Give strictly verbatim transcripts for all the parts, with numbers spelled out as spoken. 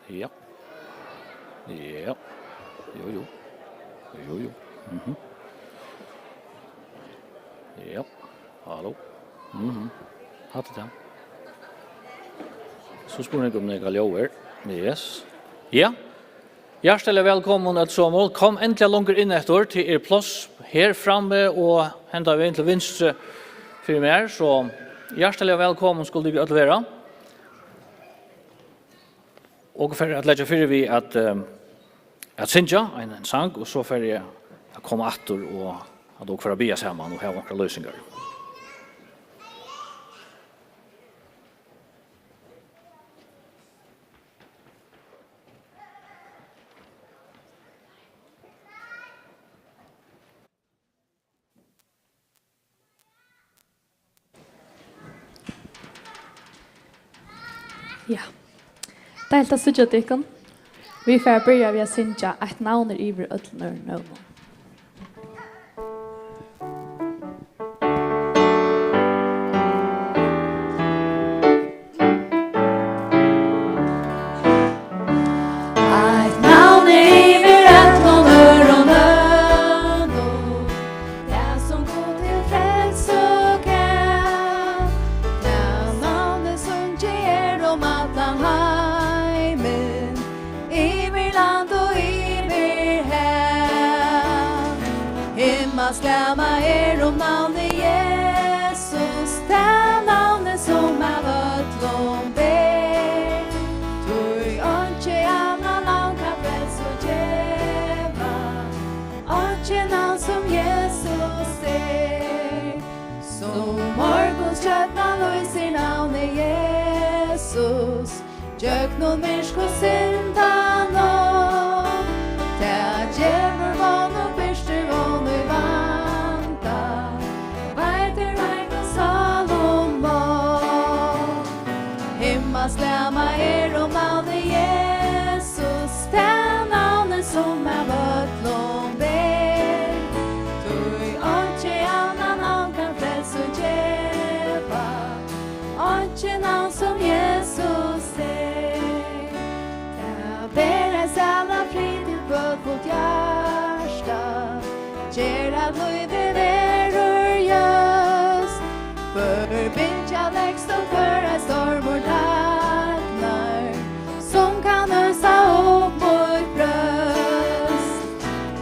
Ja. Ja. Jo, jo. Jo, jo. Mhm. Ja. Hallo. Mhm. Hatta er tað. So spurning um nakað ljóð er. Yes. Ja. Hjartaliga vælkomin, øll somul. Kom endiliga longur inn eftir. Tað er pláss her frammi og henda vegin til vinstru fyri mær. So hjartaliga vælkomin skulu tykur øll vera. Og fari at leggja fyri við at, eh, at syngja ein, ein sang, og so fari eg at koma aftur og at okur fara at biðja saman og hava onkrar lýsingar. Ja. Deiligt at síggja tykkum. Vit fara at byrja við at syngja Eitt navn er yvir øllum øðrum nøvnum. Eitt navn er yvir øllum øðrum nøvnum, tað sum Gud til frelsu gav. Tað navnið sungið er um allan heimin, yvir land og yvir hav. Himmalslama er um navnið Jesus, tað navnið sum av øllum ber. Tí einki annað navn kann frelsu geva, einki navn sum Jesus er. Sum morgunstjørnan lýsir navnið Jesus, gjøgnum myrk og syndanám. Tað gevur vón og birtir vón í vanda, veitir veikum sálum mát. Himmalslama er um navnið Jesus, tað navnið sum av øllum ber. Tí einki annað navn kann frelsu geva, einki navn sum Jesus er. Tað ber ein sæla frið til kvølfult hjarta, ger at lívið verður ljóst. Hvør bylgja legst og hvør ein stormur dagnar, sum kann øsa upp mítt bróst.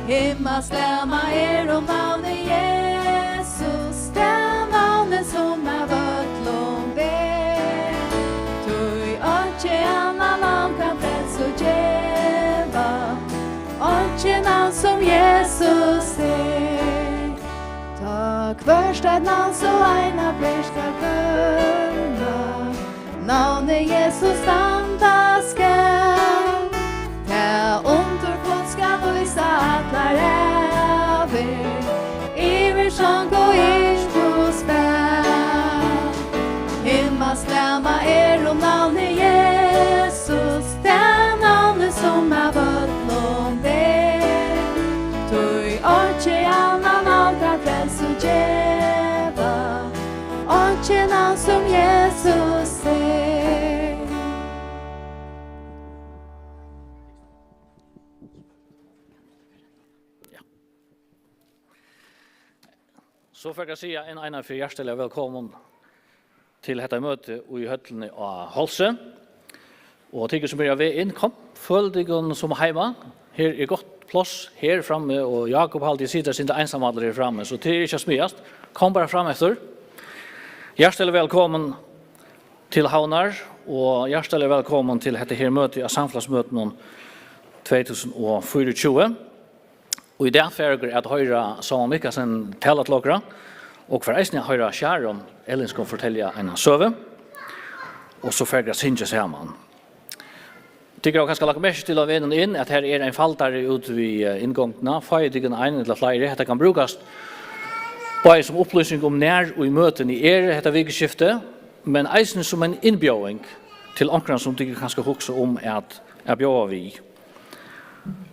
Himmalslama er um navnið Jesus, tað navnið sum av øllum ber. Tí einki annað navn kann frelsu geva, einki navn sum Jesus er. Tá hvørt eitt navn so einaferð skal grøna, navnið Jesus standa skal. Tað undurfullt skal lýsa allar ævir, yvir song og irp og spæl. Himmalslama er um navnið Jesus, tað navnið sum av øllum ber. Tí einki annað navn kann frelsu geva, einki navn sum Jesus er. Ja. So fari eg at siga enn einaferð hjartaliga vælkomin til hetta møti í høllini á Hálsi. Og tykur sum eru á veg inn, kom, føl tykkum sum heima. Her er gott pláss her frammi, og Jákup, haldi eg, situr eitt sindur einsamallur her frammi, so tað er ikki at smæðast. Kom bara fram eftir. Hjartaliga vælkomin til Havnar, og hjartaliga vælkomin til hetta her møti á samfelagsmøtinum tvey túsund og fýraogtjúgu. Og í dag fara okur at hoyra Sámal Mikkelsen tala til okra, og fara eisini at hoyra Sharon Ellingsgaard fortelja eina søgu, og so fara okur at syngja saman. Tykur hava kanska lagt merki til á vegnum inn, at her er ein faldari út við, eh, inngongdina. Fáið tykkum ein ella fleiri. Hetta kann brúkast bæði sum upplýsing um nær í møtini eru hetta vikuskiftið, men eisini sum ein innbjóðing til onkran, sum tykur kanska hugsa um at, at bjóða við.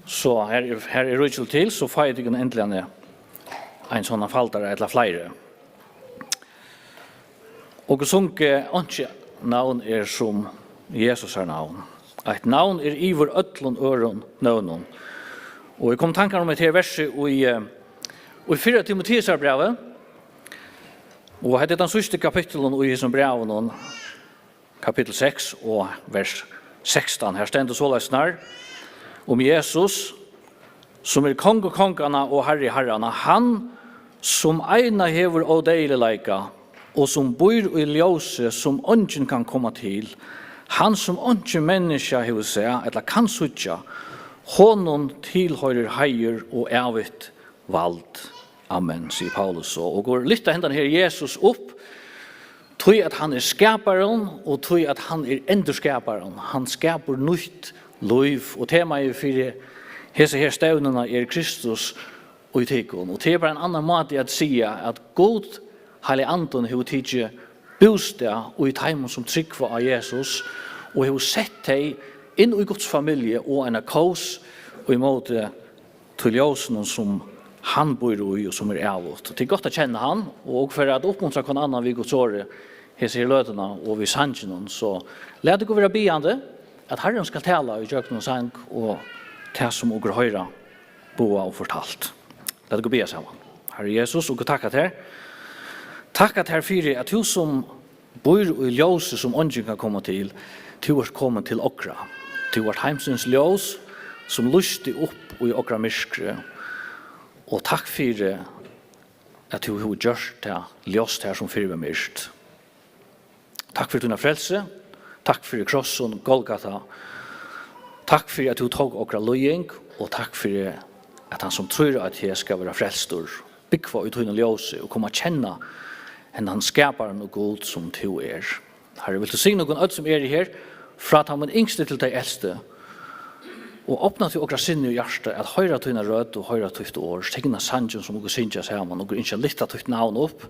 So her er, her er ríkið til, so fáið tykkum endiliga ein, ein sånn faldara ella fleiri. Okur sungu, einki navn er sum Jesusar navn. Eitt navn er yvir øllum øðrum nøvnum. Og eg kom í tankar um hetta her versið í, eh, í fyrra Timoteusarbrævi. Og hetta er tann síðsti kapitturin í hesum brævinum, kapittul seks og vers sekstan. Her stendur soleiðis nær um Jesus, sum er Kongur konganna og Harri harranna, hann, sum eina hevur ódeyðiligleika, og sum býr í ljósi, sum eingin kann koma til, hann, sum einki menniskja hevur sæð ella kann síggja, honum tilhoyrir heiður og ævigt vald. Amen, sigur Paulus. Og okur lyfta hendan her Jesus upp, tí at hann er skaparin, og tí at hann er endurskaparin. Hann skapar nýtt lív, og temaið fyri hesa her stevnuna er Kristus í tykkum. Og tað er bara ein annar máti at siga, at Gud, Heilagi Andin, hevur tikið bústað í teimum, sum trúgva á Jesus, og hevur sett tey inn í Guds familju og eina kós í móti tí ljósinum, sum hann býr í og sum er ævigt. Tað er gott at kenna hann, og okur fara at uppmuntra hvønn annan við Guds orði hesa her løtuna og við sanginum. So lat okur vera biðjandi, at Harrin skal tala í gjøgnum sang og tað, sum okur hoyra boðað og fortalt. Lat okur biðja saman. Harri Jesus, okur takka tær. Takka tær fyri, at tú, sum býr í ljósi, sum eingin kann koma til, tú ert komin til okra. Tú ert heimsins ljós, sum lýsti upp í okra myrkri. Og takk fyri, at tú hevur gjørt tað ljóst har, sum fyrr var myrkt. Takk fyri tína frelsu. Takk fyri krossin, Golgata. Takk fyri, at tú tók okra líðing, og takk fyri, at hann, sum trýr á teg, skal vera frelstur, búgva í tínum ljósi og koma at kenna hendan skaparan og Gud, sum tú er. Harri, vilt tú signa okkum øll, sum eru her, frá teimum yngstu til tey elstu, og opna tú okra sinni og hjarta at hoyra tína rødd og hoyra títt orð. Signa sangin, sum okur syngja saman. Okur ynskja at lyfta títt navn upp.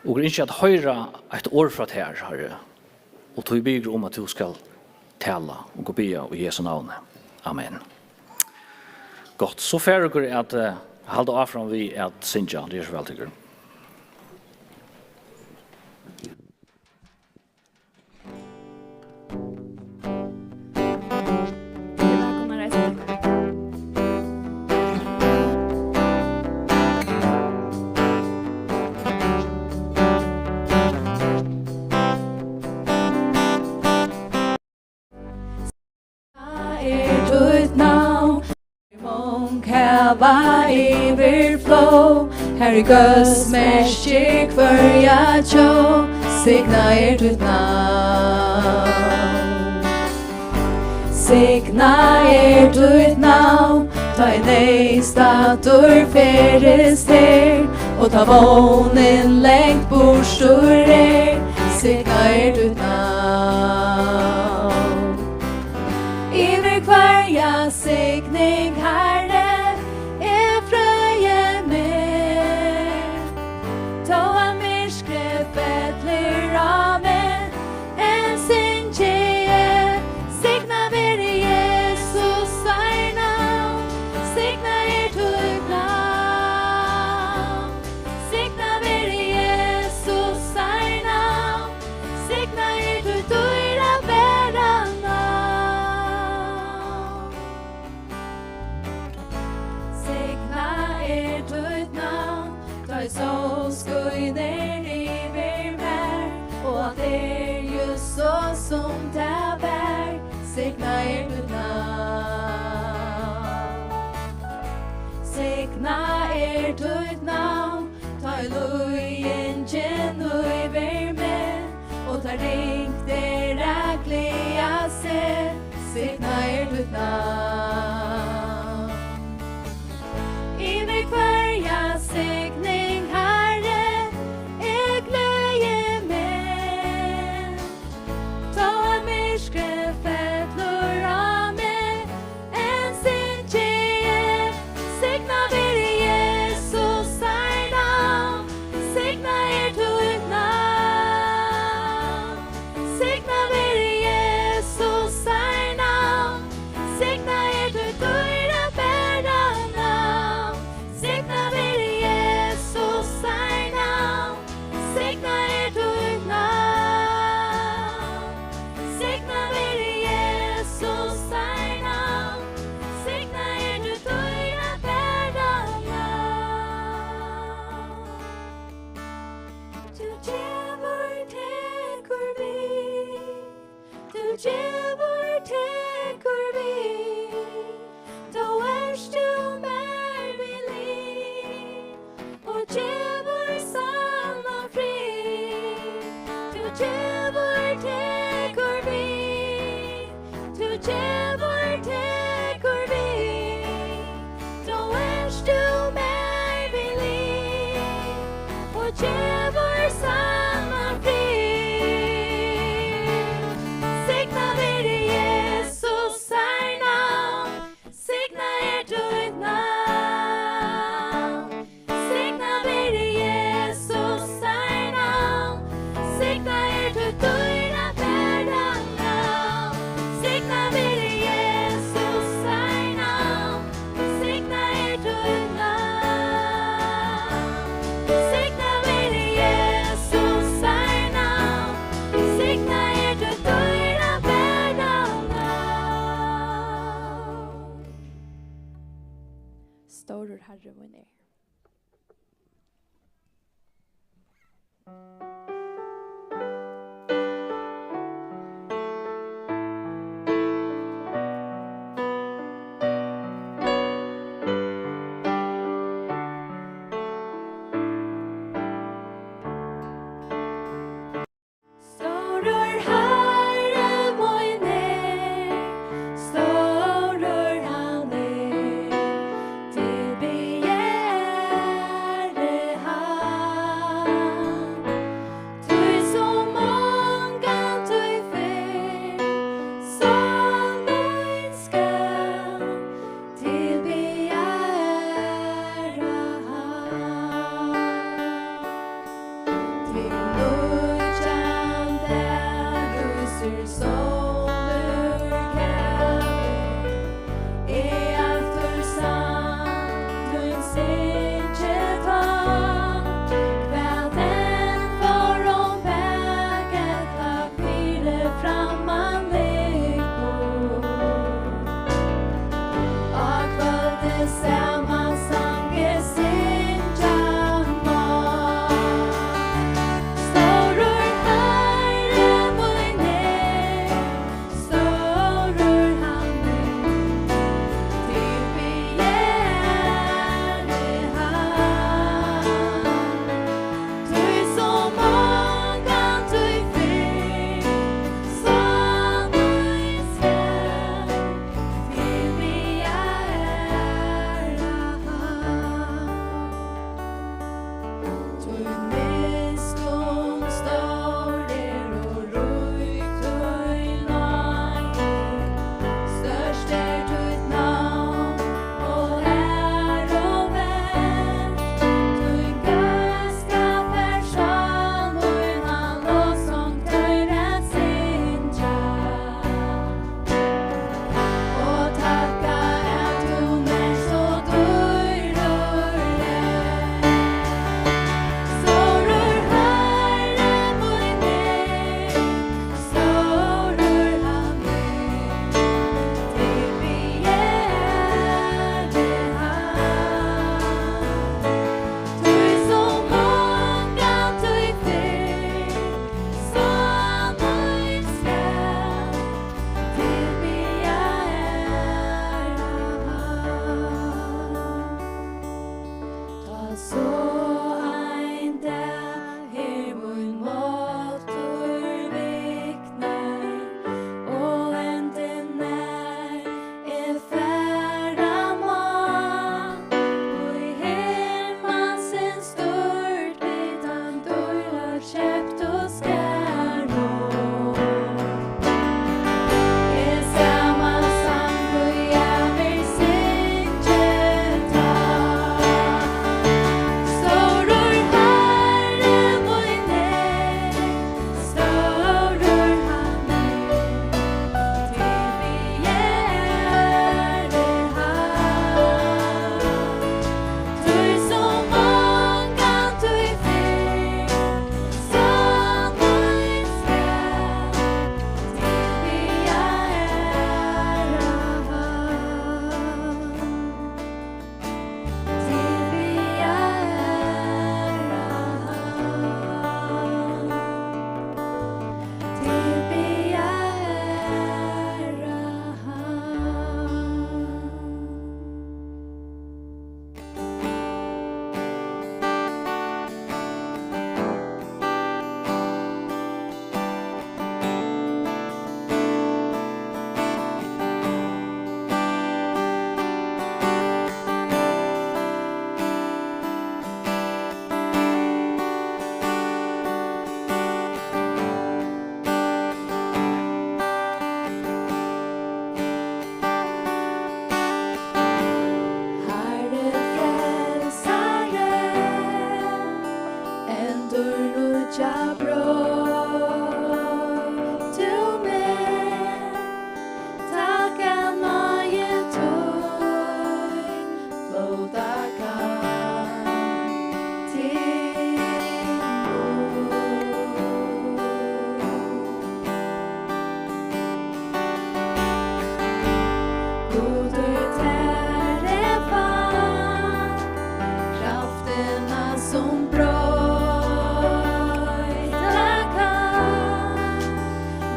Okur ynskja at hoyra eitt orð frá tær, Harri. Og tí biður um, at tú skal tala, og okur biðja í Jesu navni. Amen. Gott, so fara okur at, eh, halda áfram við at syngja. Ger so væl, tykkur. Er títt navn. Mong hava yvirflóð, har í gøs merkir hvørja tjó, signað er títt navn. Signað er títt navn, tá ið neyðstaddur ferðist her, og tá vónin langt burtur er, signað er títt navn. Yvir hvørja signing, Harri, eg frøi meg. Tó at myrkrið fellur á meg, enn syngi eg. Signað veri Jesus navn, signað er títt navn. Signað veri Jesus navn, signað er títt dýrabera navn. Signað er títt navn, tá ið sól skínur yvir mær, og alt er júst so, sum tað var. Signað er títt navn. Signað er títt navn, tá ið líðingin yvir meg, og tá ringt er at gleða seg. Signað er títt navn. Yvir hvørja signing, Harri, eg gleði meg. Tó at myrkrið fellur á gevur, tekur við. Tó ert tú mær við lið og gevur sannan frið. Tú gevur, tekur við. Tú gevur, tekur við. Tó ert tú mær við lið og gevur sannan frið. Signað veri Jesusar navn, signað er títt navn. Signað veri Jesusar navn, signað er títt dýra ferðanavn. Signað veri Jesusar navn, signað er títt navn. Signað veri Broyt tú meg, takk av náði tín, flóta kann til mín. Gud, í tær eg fann kraftina sum broyta kann.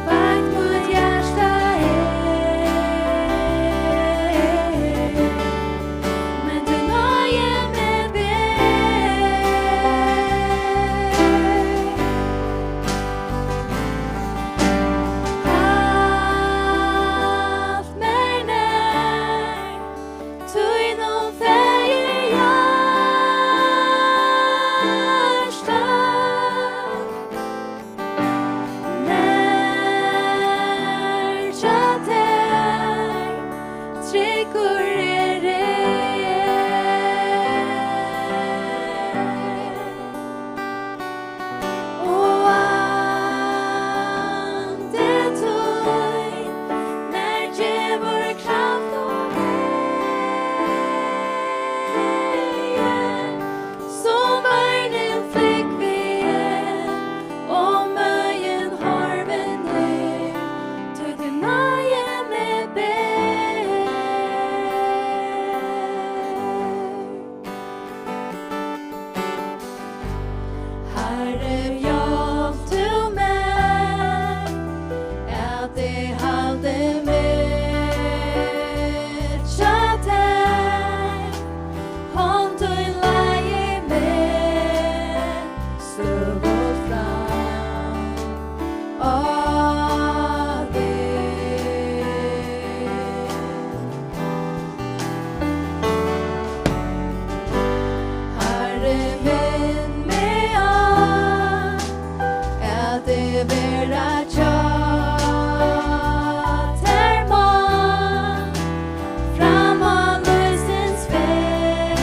Veit mítt hjarta er, men tú náði meg ber. Halt mær nær tínum faðir hjarta. Nær hjá tær tryggur eri eg. Og andi tín mær gevur kraft og veg, sum bjørnin flúgvi eg, og møðin horvin er, tí tú náði meg ber. Harri, hjálp tú mær, at eg haldi meg hjá tær. Hond tín leiðir meg støðugt fram á veg. Harri, minn meg á, at eg vera hjá tær man fram á lívsins veg.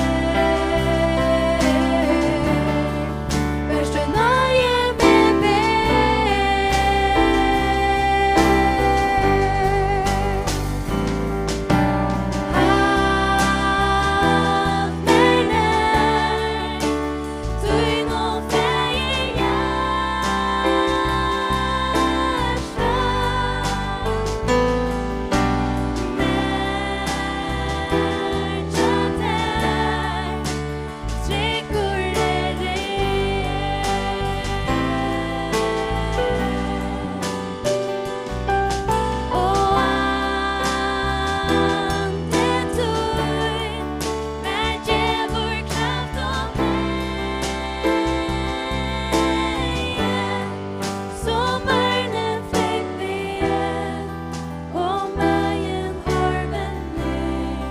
Bert tú náði meg ber. Halt mær nær tínum faðir hjarta. Nær hjá tær tryggur eri eg. Og andi tín mær gevur kraft og gleði, sum bjørnin flúgvi eg, og møðin horvin er,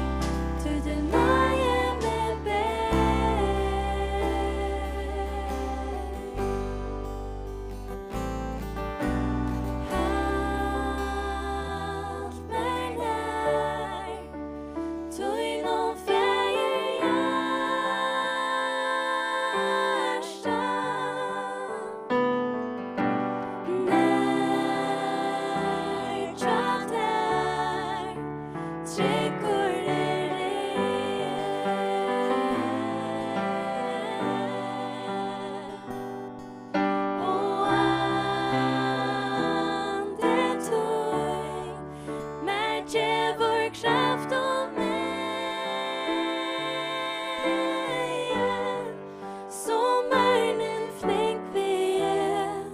tí tú náði meg ber. Halt mær nær tínum faðir hjarta. Nær hjá tær tryggur eri eg. Og andi tín mær gevur kraft og veg, sum bjørnin flúgvi eg,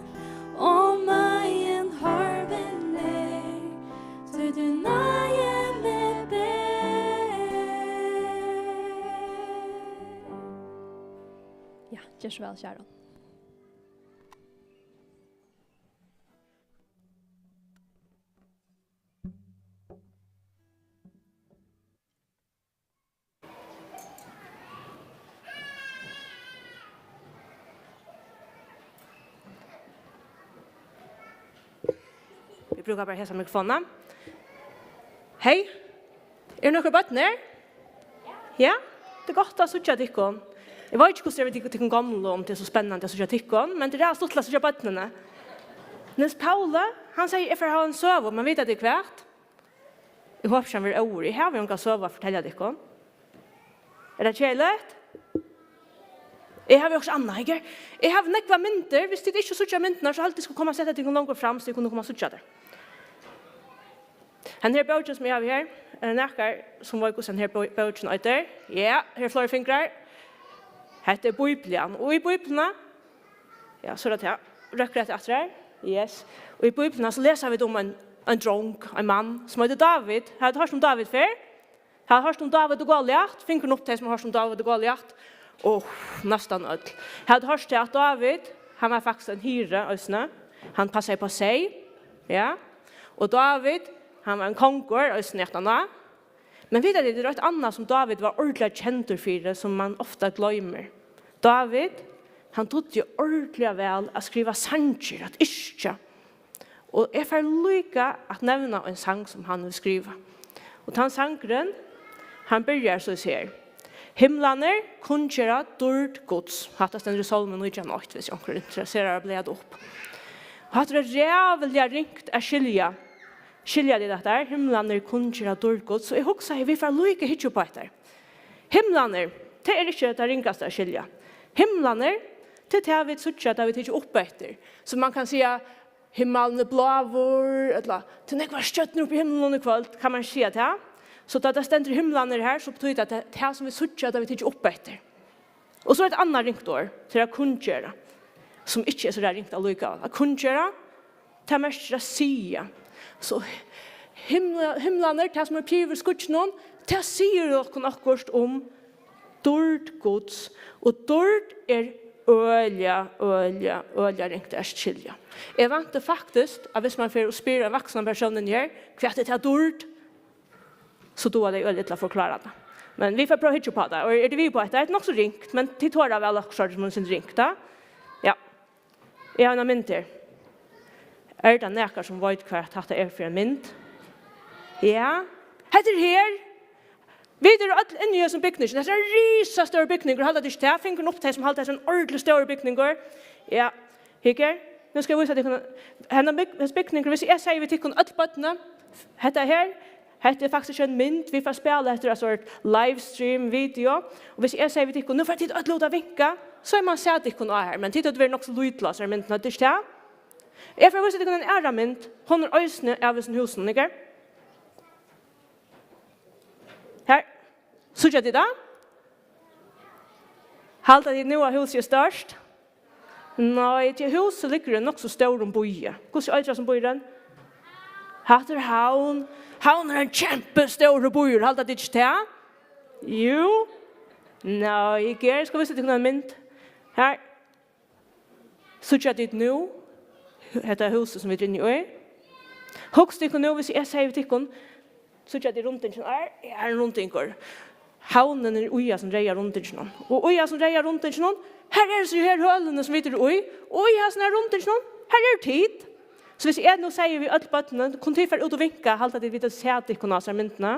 og møðin horvin er, tí tú náði meg ber. Ja, ger so væl, Sharon. Vit brúka bara hesa mikrofonina. Hey, eru nøkur børn her? Ja, tað er gott at síggja tykkum. Eg veit ikki, hvussu tað er við tykkum, tykkum gomlu, um tað er so spennandi at síggja tykkum, men tað er stuttligt at síggja børnini. Niels Pauli, hann segði, eg fari at hava ein søgu, men vita tit hvat? Eg hopi, hann verður óður. Eg havi onga søgu at fortelja tykkum. Er tað keðiligt? Eg havi okkurt annað, ikki? Eg havi nógvar myndir. Viss tit ikki síggja myndirnar, so haldi eg, eg skal koma at seta tykkum longur fram, so tit kunnu koma at síggja tær. Henda her bókin, sum eg havi her, er nakar, sum veit, hvussu henda her bó-, bókin eitur? Ja, her eru fleiri fingrar. Hetta er Bíblian. Og í Bíbliuna, ja, so er tað her. Røkkur hetta aftur her. Yes. Og í Bíbliuna, so lesa vit um ein, ein drong, ein mann, sum eitur Dávid. Hava tit hoyrt um Dávid fyrr? Hava tit hoyrt um Dávid og Goliat? Fingurin upp, tey sum hava hoyrt um Dávid og Goliat. Áh, næstan øll. Hava tit hoyrt tað, at Dávid, hann var faktiskt ein hirði eisini. Hann passaði upp á seyð. Ja. Og Dávid, hann var ein kongur eisini, aftaná. Men vita tit, tað er eitt annað, sum Dávid var ordiliga kendur fyri, sum man ofta gloymir. Dávid, hann dugdi ordiliga væl at skriva sangir, at yrkja. Og eg fari líka at nevna ein sang, sum hann hevur skrivað. Og tann sangurin, hann byrjar so her. Himlarnir kunngera dýrd Guds. Hatta stendur í Sálmi nítjan eitt, viss onkur interesserar at blaða upp. Og hatta er ræðuliga ringt at skilja. Skilja tit hatta her? Himlarnir kunngera dýrd Guds. So eg hugsaði, vit fara líka at hyggja upp á hetta her. Himlarnir, tað er ikki tað ringasta at skilja. Himlarnir, tað er tað, vit síggja, tá vit hyggja upp eftir. So man kann siga, himmalin er bláur, ella, tað eru nógvar stjørnur uppi í himlinum í kvøld, kann man siga tað? So tá tað stendur himlarnir her, so betýðir tað, at tað, tað sum vit síggja, tá vit hyggja upp eftir. Og so er eitt annað ringt orð, tað er at kunngera, sum ikki er so ringt allíkavæl. At kunngera, tað merkir at siga. So himla-, himlarnir, tað sum er uppi yvir skýggjunum, tað sigur okkum okkurt um dýrd Guds, og dýrd er øgiliga, øgiliga, øgiliga ringt at skilja. Eg vænti faktiskt, at viss man fer og spyr ein vaksan persón inni her, hvat er tað dýrd? So duga tey øgiliga illa at forklára tað. Men vit fara prøva at hyggja upp á tað, og eru tit við upp á hetta? Tað er nokk so ringt, men tit tora væl okkurt, sum er sindur ringt, tá? Ja. Eg havi eina mynd her. Er tað nakar, sum veit, hvat hatta er fyri ein mynd? Ja. Hetta er her. Vit eru øll inni í hesum bygningin. Hetta er ein risastór bygningur. Halda tit ikki tað? Fingurin upp, tey sum halda, hetta er ein ordiliga stórur bygningur. Ja. Hygg her. Nú skal eg vísa tykkum. Hendan byg-, hesin bygningur, viss eg sigi við tykkum øll børnini, hetta her, hetta er faktiskt ikki ein mynd, vit fara at spæla, hetta er eitt sort livestream video. Og viss eg sigi við tykkum, nú fara tit øll út at vinka, so hevði man sæð tykkum á her, men tit høvdu verið nokk so lítil á hesari myndini, høvdu tit ikki tað? Eg fari at vísa tykkum eina aðra mynd, hon er eisini av hesum húsinum, ikki? Her, síggja tit tað? Halda tit nú, at húsið er stórt? Nei, tí húsið liggur í einum nokk so stórum býi. Hvussu eitur hasin býurin? Hatta er Havn. Havn er ein kjempestórur býur, halda tit ikki tað? Jú. Nei, eg skal vísa tykkum eina mynd. Her. Síggja tit nú hetta húsið, sum vit eru inni í? Hugsið tykkum nú, viss eg sigi við tykkum, síggja tit rundingin her? Her er ein rundingur. Havnin er í hasum reyða rundinginum. Og í hasum reyða rundinginum, har eru so her hølini, sum vit eru í. Og í hasum her rundinginum, har eru tit. So viss eg nú sigi við øll børnini, kunnu tit fara út og vinka, halda tit, vit hava sæð tykkum á hesari myndini?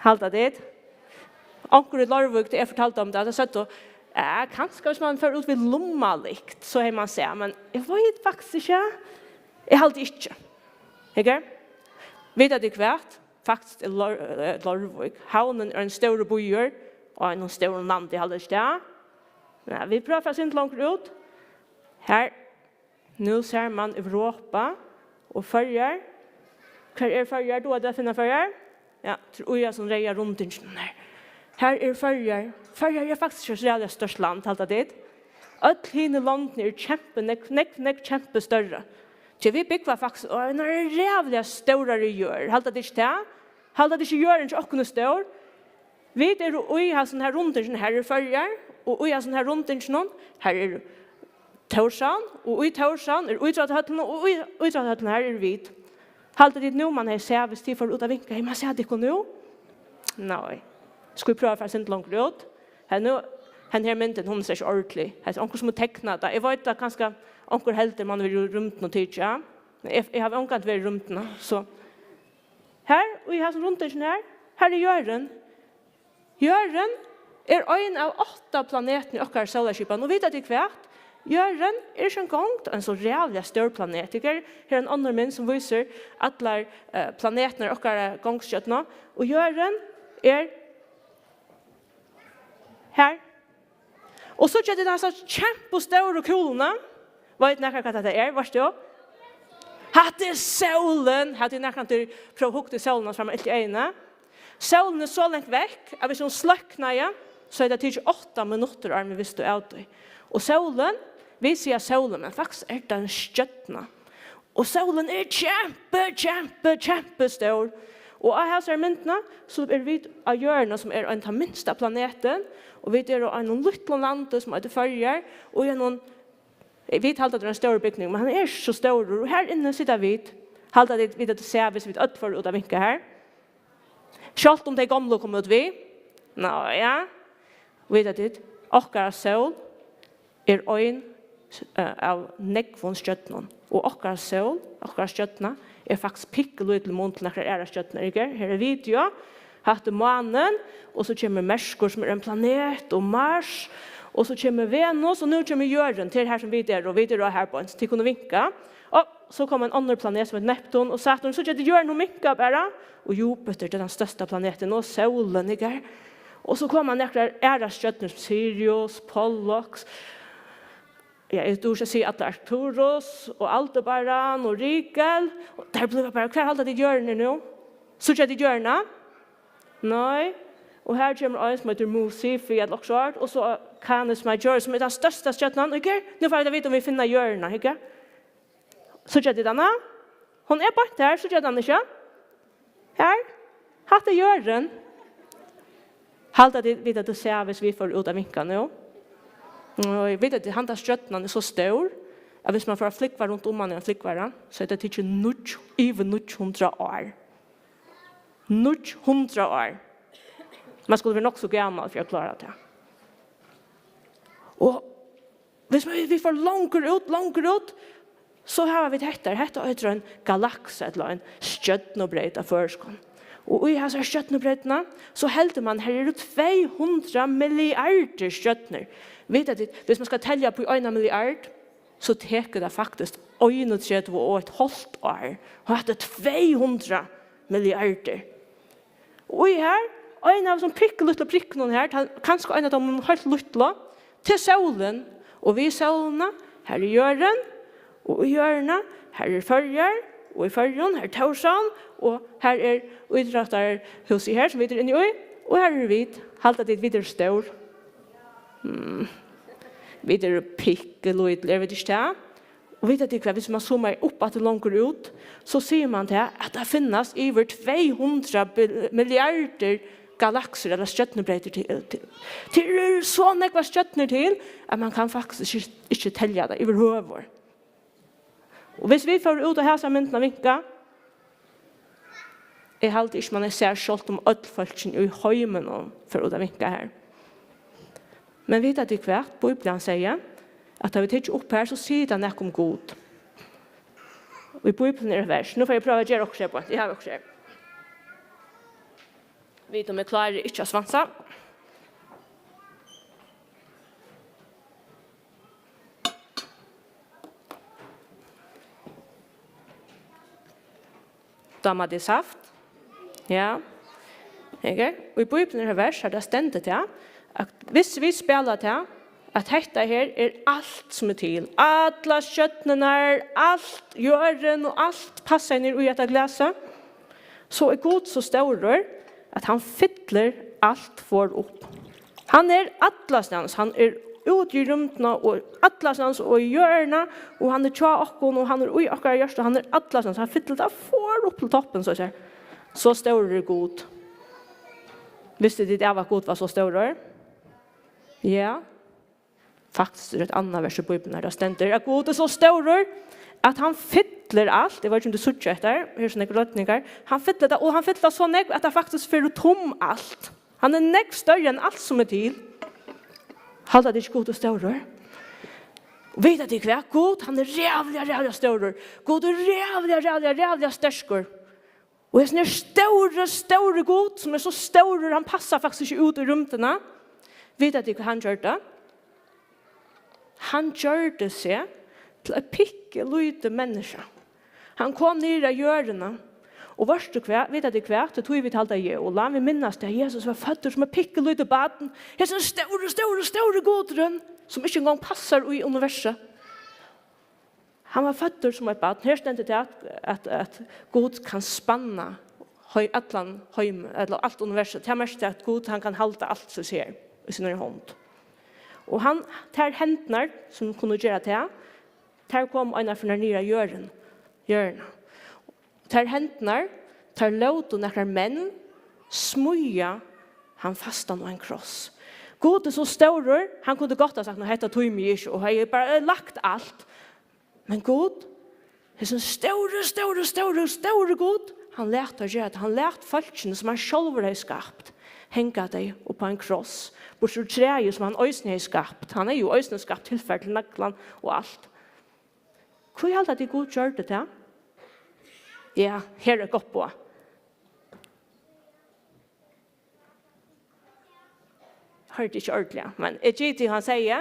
Halda tit? Onkur í Leirvík, tá eg fortaldi um tað, tá søgdu, ja, kanska viss man fór út við lummalykt, so hevði man sæð, men eg veit faktiskt ikki. Eg haldi ikki. Ikki? Vita tit hvat? Faktiskt er Leir-, eh, Leirvík. Havnin er ein stórur býur á einum stórum landi, halda tit ikki tað? Ja, vit prøva at fara eitt sindur longur út. Her. Nú sær man Europa og Føroyar. Hvar er Føroyar? Duga tit at finna Føroyar? Ja, tað er í hasum reyða rundinginum her. Har er Føroyar. Føroyar er faktiskt ikki so ræðuliga stórt land, halda tit? Øll hini londini eru kjempi, nógv, nógv, nógv kjempistørri. Tí vit búgva faktiskt á einari ræðuliga stórari jørð, halda tit ikki tað? Halda tit ikki, jørðin hjá okkum er stór? Vit eru í hasum her rundinginum, har er Føroyar, og í hasum her rundinginum, har er Tórshavn, og í Tórshavn er ítróttahøllin, og í ítróttahøllini, har eru vit. Halda tit nú, man hevði sæð, viss tit fóru út at vinka, hevði man sæð tykkum nú? Nei. Skulu vit prøva at fara eitt sindur longur út? Her nú, henda her myndin, hon er slett ikki ordentlig. Hetta er onkur, sum hevur teknað tað. Eg veit, at kanska onkur heldur, man hevur verið í rúmdini og tikið, ja. Men eg, eg havi ongantíð verið í rúmdini, so. Her, í hasum rundinginum her, har er jørðin. Jørðin, er ein av átta planetum í okkara sólarskipan. Og vita tit hvat? Jørðin er ikki eingong ein so ræðuliga stór planet. Her er ein onnur mynd sum vísir allar eh, planetirnar í okkara gongustjørnu. Og jørðin er her. Og so geta tit hasa kjempestóru kúluna. Veit nakar hvat hetta er? Veitst tú? Hatta er sólin. Hevur tú nakrantíð prøvað at hugt í sólina, so fær mann ilt í eyguni? Sólin er so langt vekk, at hvis hon sløknaði, so hevði tað tikið átta minuttir, áðrenn vit vistu av tí. Og sólin, vit siga sólin, men faktiskt er tað ein stjørna. Og sólin er kjempe, kjempe, kjempestór. Og á hasari myndini, so eru vit á jørðini, sum er ein tann minsta planetin, og vit eru á einum lítlum landi, sum eitur Føroyar, og í einum, vit halda, at tað er ein stórur bygningur, men hann er ikki so stórur, og her inni sita vit, halda tit, vit hava sæð, hvis vit øll fóru út at vinka her. Sjálvt um tey gomlu komu út við, ná ja, vita tit, okkara sól er ein eh, av nógvum stjørnum. Og okkara sól, okkara stjørna, er faktiskt pikkulítil í mun til nakrar aðrar stjørnur, ikki? Her er vit, ja. Hatta er mánin, og so kemur Merkur, sum er ein planet, og Mars, og so kemur Venus, og nú kemur jørðin, til her sum vit eru, og vit eru á her beint, so tit kunnu vinka. Og so kom ein onnur planet sum er Neptun, og Saturn, so ger jørðin, hon minkar bara, og Jupiter, tað er tann størsta planetin, og sólin, ikki? Og so koma nakrar aðrar stjørnur, sum Sirius, Pollux, ja, eg dugi ikki at siga allar, Arcturus og Aldebaran og Rigel. Og tær blíva bara, hvar halda tit jørðina er nú? Síggja tit jørðina? Nei. Og her kemur ein sum eitur Mu Cephei ella okkurt sort, og so Canis Major, sum er tann størsta stjørnan. Og her, nú fara vit at vita um vit finna jørðina, ikki? Síggja tit hana? Hon er beint har, síggja tit hana ikki? Her. Hatta er jørðin. Halda tit, vita tit, sæð, hvis vit fóru út at vinka nú? Og vita tit, handa stjørnan er so stór, at hvis mann fór at flúgva runt um hana í ein flúgvara, so hevði tað tikið níggju, yvir níggju hundrað ár. Níggju hundrað ár. Mann skuldi verið nokk so gamal fyri at klára tað. Og hvis vit, vit fara longur út, longur út, so hava vit hetta. Hetta eitur ein galaksa ella ein stjørnubreyt á føroyskum. Og í hasari stjørnubreytini, so heldur mann, her eru tvey hundrað milliardir stjørnur. Vita tit, hvis mann skal telja upp í eina milliard, so tekur tað faktiskt einogtretivu og eitt hálvt ár. Og hatta er tvey hundrað milliardir. Og í her, ein av hesum pikkulítlu prikkunum her, tann, kanska ein av teimum heilt lítlu, til sólin. Og við sólina, her er jørðin, og í jørðini, her er Føroyar, og í Føroyum, her er Tórshavn, og her er ítróttarhúsið her, sum vit eru inni í, og her eru vit, halda tit, vit eru stór? Hmm. Vit eru pikkulítil, eru vit ikki tað? Og vita tit hvat, hvis mann zoomar upp aftur longur út, so sær mann tað, at tað finnast yvir tvey hundrað bil-, milliardir galaksur ella stjørnubreytir til, til. Tað eru so nógvar stjørnur til, at mann kann faktiskt ikki, ikki telja tað yvirhøvur. Og hvis vit fóru út á hasa myndina at vinka, eg haldi ikki, mann sær, sjálvt um øll fólkini í heiminum fóru út at vinka her. Men vita tit hvat? Bíblian segði, at tá vit hyggja upp her, so sigur tað nakað um Gud. Og í Bíblian er eitt vers. Nú fari eg at prøva at gera okkurt her beint. Eg havi okkurt her. Vita um eg klári ikki at svansa. Dámar tær saft? Ja. Okay. Og í Bíblian er eitt vers, har tað stendur tað, at hvis vit spæla tað, at hetta her er alt sum er til, allar stjørnurnar, alt, jørðin og alt passar niður í hetta glasið, so er Gud so stórur, at hann fyllir alt for upp. Hann er allastaðnis, hann er úti í rúmdina og allastaðnis og í jørðina, og hann er hjá okkum, og hann er í okkara hjørtu, hann er allastaðnis, hann fyllir tað for upp til toppin, so at siga. So stórur er Gud. Vistu tit av, at Gud var so stórur? Ja. Faktiskt er eitt annað vers í Bíbliuni, har tað stendur, at Gud er so stórur, at hann fyllir alt. Eg veit ikki, um tit síggja hetta her, her eru so nógvir leidningar. Hann fyllir tað, og hann fyllir tað so nógv, at tað faktiskt fer út um alt. Hann er nógv størri enn alt sum er til. Halda tit ikki, Gud er stórur? Vita tit hvat? Gud, hann er ræðuliga, ræðuliga stórur. Gud er ræðuliga, ræðuliga, ræðuliga sterkur. Og hesin er stóri, stóri Gud, sum er so stórur, hann passar faktiskt ikki út í rúmdina. Vita tit, hvat hann gjørdi? Hann gjørdi seg til eitt pikkulítið menniskja. Hann kom niður á jørðina. Og veitst tú hvat? Vita tit hvat? Tað er tí, vit halda jól. Vit minnast, at Jesus var føddur sum eitt pikkulítið barn. Hesin stóri, stóri, stóri Gudurin, sum ikki eingong passar í universið. Hann var føddur sum eitt barn. Her stendur tað, at, at, at Gud kann spanna hei-, allan heim, ella alt universið. Tað merkir, at Gud, hann kann halda alt, sum sær, í sínari hond. Og hann, tær hendurnar, sum kunnu gera tað, tær komu einaferð niður á jørðin-, jørðina. Tær hendurnar, tær lótu nakrar menn smíða hann fastan á ein kross. Gud er so stórur, hann kundi gott ha sagt, "Nei, hetta tími eg ikki, og hevði bara lagt alt." Men Gud, hesin stóri, stóri, stóri, stóri Gud, hann læt teir gera tað. Hann læt fólkini, sum hann sjálvur hevði skapt, hanga tey upp á ein kross. Burtur úr træið, sum hann eisini hevði skapt. Hann hevði jú eisini skapt tilfar til naglan og alt. Hví halda tit, Gud gjørdi tað? Ja, her er eitt gott boð. Hoyrdi ikki ordiliga, men eg giti, hann segði,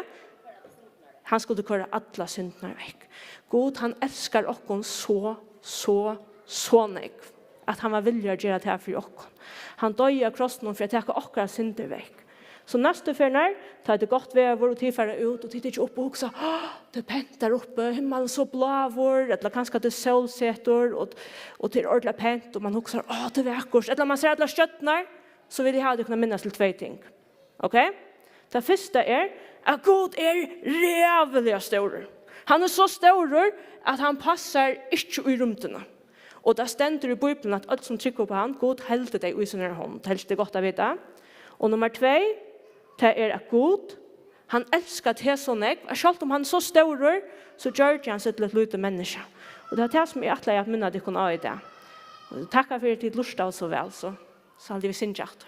hann skuldi koyra allar syndirnar vekk. Gud, hann elskar okkum so, so, so nógv, at hann var villigur at gera tað fyri okkum. Hann doyði á krossinum fyri at taka okkara syndir vekk. So næstu ferðina, tá tað er gott veður, og tit fara út, og tit hyggja upp og hugsa, "Áh, tað er pent har uppi, himmalin so bláur," ella kanska tað er sólsetur, og, og tað er ordiliga pent, og man hugsar, "Áh, tað er vakurt," ella man sær allar stjørnurnar, so vil eg hava tykkum at minnast til tvey ting. Ok? Tað fyrsta er, at Gud er ræðuliga stórur. Hann er so stórur, at hann passar ikki í rúmdina. Og tað stendur í Bíbliuni, at øll sum trúgva upp á hann, Gud heldur tey í sínari hond. Heldur tað er gott at vita. Og nummar tvey, tað er, at Gud, hann elskar teg so nógv, at sjálvt um hann er so stórur, so gjørdi hann seg til eitt lítið menniskja. Og tað er tað, sum eg ætlaði at minna tykkum á í dag. Og takk fyri, at tit lurtaðu so væl, so, so haldi eg, vit syngja aftur.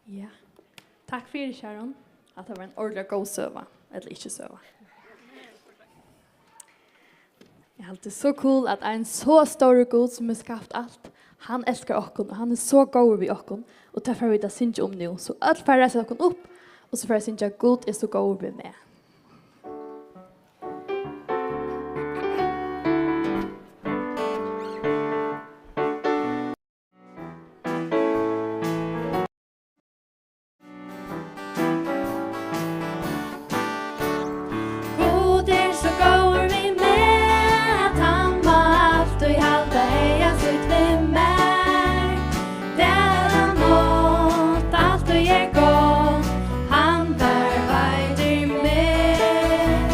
Ja. Takk fyri, Sharon. At tað var ein ordiliga góð søga, ella ikki søga. Eg haldi, tað er so cool, at ein so stórur Gud, sum hevur skapt alt, hann elskar okkum, og hann er so góður við okkum, og tað fara vit at syngja um nú. So øll fara at reisa okkum upp, og so fara at syngja, "Gud er so góður við meg." Gud er so góður við meg, at hann má altíð halda eyga sítt við mær. Dag og nátt, altíð er gott, hann varðveitir meg.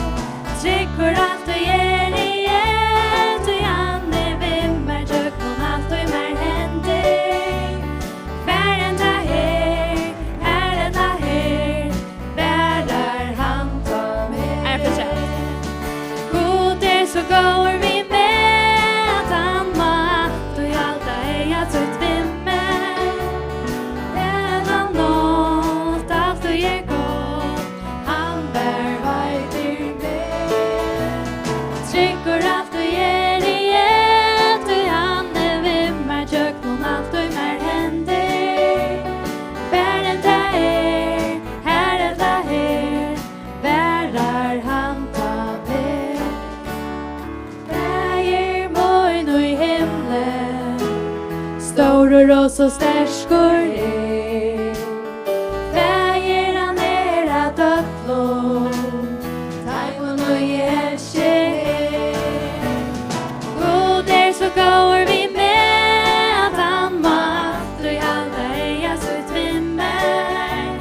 Tryggur altíð eri eg, tí hann er við mær, gjøgnum alt, ið mær hendir. Hvar enn tað er, har enn tað er, varar hann tá meg. Gud er so góður við meg, at hann má altíð halda eyga sítt við mær. Dag og nátt, altíð er gott, hann varðveitir meg. Tryggur altíð eri eg, tí hann er við mær, gjøgnum alt, ið mær hendir. Hvar enn tað er, har enn tað er, varar hann tá meg. Faðir mín í himli, stórur og so sterkur er. Faðir, hann er at øllum, teimum, ið elski. Gud er so góður við meg, at hann má altíð halda eyga sítt við mær.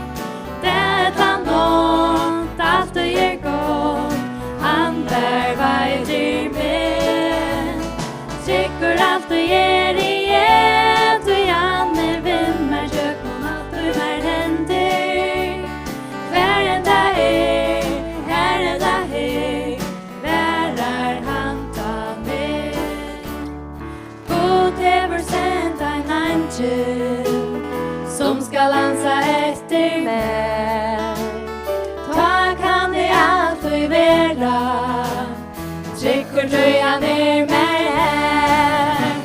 Dag og nátt, altíð er gott, hann varðveitir meg. Tryggur altíð eri eg, tí hann er við mær, gjøgnum alt, ið mær hendir. Hvar enn tað er, har enn tað er, varar hann tá meg. Gud hevur sent ein eingil, sum skal ansa eftir mær. Tryggur, tí hann er mær har.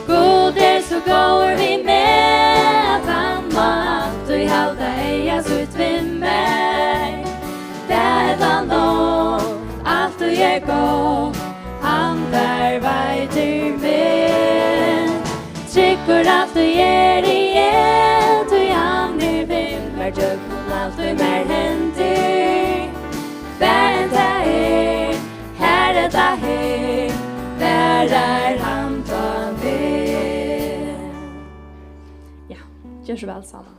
Gud er so góður við meg, at hann má altíð halda eyga sítt við mær. Tað er tað nokk, altíð er gott, hann fær veitir meg. Tryggur altíð eri eg, tí hann er við mær, gjøgnum alt, ið mær hendir. Hvar enn tað er, har ella her, varar hann tá meg. Ja, ger so væl, Sámal.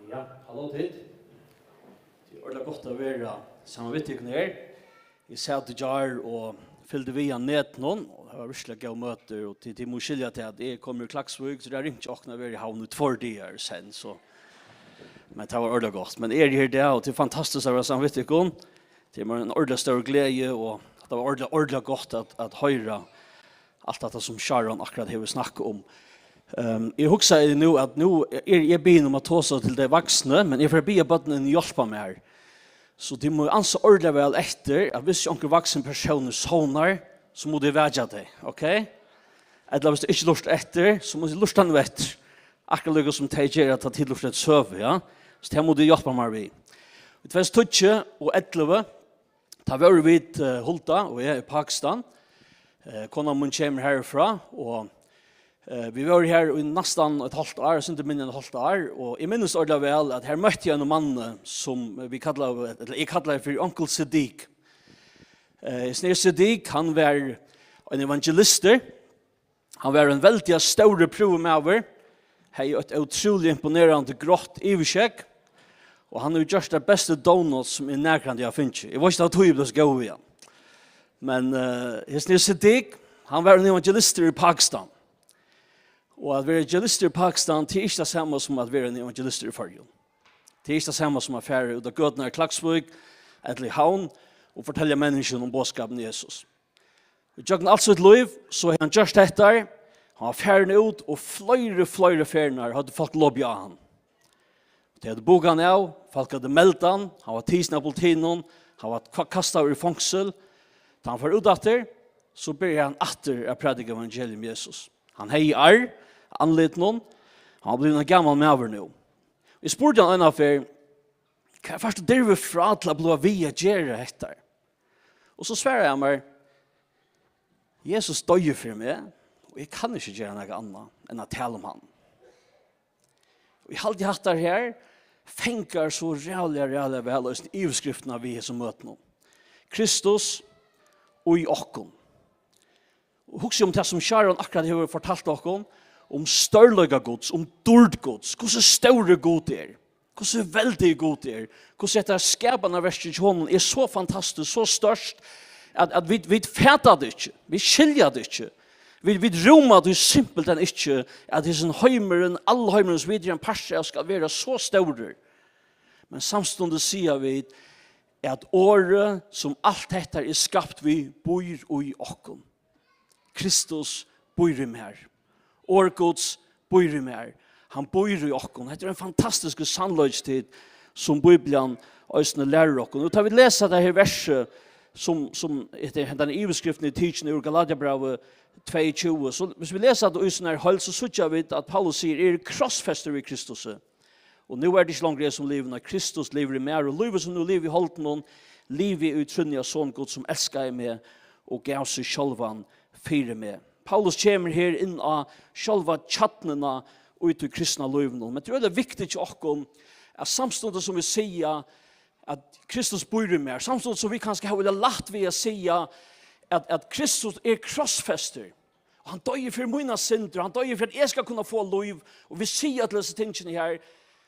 Ja, halló tit. Tað er ordiliga gott at vera saman við tykkum her. Eg sat í gjár og fylgdi við á netinum, og tað var virkuliga góð møtir, og tit, tit mugu skilja tað, at eg kom úr Klaksvík, so tað ringdi okkum at vera í Havn í tveir dagar í senn, so, men tað var ordiliga gott. Men eg eri her í dag, og tað er fantastiskt at vera saman við tykkum. Tað er mær ein ordiliga stór gleði, og tað var ordiliga, ordiliga gott at, at hoyra alt hatta, sum Sharon akkurát hevur snakkað um. Ehm, eg hugsaði nú, at nú er eg biðin um at tosa til tey vaksnu, men eg fari at biðja børnini hjálpa mær. So tit mugu ansa ordiliga væl eftir, at viss onkur vaksin persónur sovnar, so mugu tit vekja tey, ok? Ella viss tey ikki lurta eftir, so mugu tit lurta nú eftir. Akkurát líka sum tey gera, tá tit lurta eftir søgu, ja? So tað mugu tit hjálpa mær við. Í tvey túsund og tíggju og ellivu, tá vóru vit, eh, Hulda og eg, í Pakistan. Eh, konan mín kemur herfrá, og, eh, vit vóru her í næstan eitt hálvt ár, eitt sindur minni enn eitt hálvt ár, og eg minnist ordiliga væl, at her møtti eg einum manni, sum vit kallaðu, ella eg kallaði fyri Onkel Siddiq. Eh, hesin her Siddiq, hann var ein evangelistur. Hann var ein veldiga stórur prúvumaður, hevði eitt ótrúliga imponerandi grátt yvirskegg, og hann hevur gjørt tær bestu donuts, sum eg nakrantíð havi fingið. Eg veit ikki, av tí eg bleiv so góður við hann. Men, eh, hesin her Siddiq, hann var ein evangelistur í Pakistan. Og at vera evangelistur í Pakistan, tað er ikki tað sama sum at vera ein evangelistur í Føroyum. Tað er ikki tað sama sum at fara út á gøturnar í Klaksvík ella í Havn og fortelja menniskjum um boðskapin um Jesus. Ígjøgnum alt sítt lív, so hevði hann gjørt hetta. Hann var farin út, og fleiri, fleiri ferðir høvdu fólk lopið á hann. Tey høvdu bugað hann av, fólk høvdu meld hann, hann var tikin av politinum, hann var ka-, kastaður í fongsul. Tá hann fór út aftur, so byrjaði hann aftur at prædika evangelium um Jesus. Hann hevði ár á andlitinum, hann var blivin ein gamal maður nú. Eg spurdi hann eina ferð: "Hvar fært tú dirvi frá til at blíva við at gera hetta?" Og so svaraði hann mær: "Jesus doyði fyri meg, og eg kann ikki gera nakað annað enn at tala um hann." Og eg haldi, hatta her fangar so ræðuliga, ræðuliga væl eisini yvirskriftina við hesum møtunum: Kristus í okkum. Og hugsið um tað, sum Sharon akkurát hevur fortalt okkum, um stórleika Guds, um dýrd Guds, hvussu stórur Gud er, hvussu veldigur Gud er, hvussu hetta skapanarverkið hjá honum er so fantastiskt, so stórt, at, at vit, vit fata tað ikki, vit skilja tað ikki. Vit, vit rúma tí simpelthen ikki, at hesin heimurin, alheimurin, sum vit eru ein partur av, skal vera so stórur. Men samstundis siga vit, at orðið, sum alt hetta er skapt við, býr í okkum. Kristus býr í mær. Orð Guds býr í mær. Hann býr í okkum. Hetta er ein fantastiskur sannleiki, tit, sum Bíblian eisini lærir okkum. Og tá vit lesa tað her versið, sum, sum, hetta er, hendan yvirskriftin er tikin úr Galatiabrævi tvey tjúgu, so hvis vit lesa tað í síni heild, so síggja vit, at Paulus sigur: "Eg eri krossfestur við Kristusi. Og nú er tað ikki longur eg, sum livi, nei, Kristus livir í mær, og lívið, sum nú livi í holdinum, livi eg í trúnni á Son Guds, sum elskaði meg og gav seg sjálvan fyri meg." Paulus kemur her inn á sjálva kjarnuna í tí kristna lívinum. Men tað er øgiliga viktigt hjá okkum, at samstundis sum vit siga, at Kristus býr í mær, samstundis sum vit kanska hava øgiliga lætt við at siga, at, at Kristus er krossfestur, og hann doyði fyri mínar syndir, og hann doyði fyri, at eg skal kunna fáa lív, og vit siga øll hesi tingini her,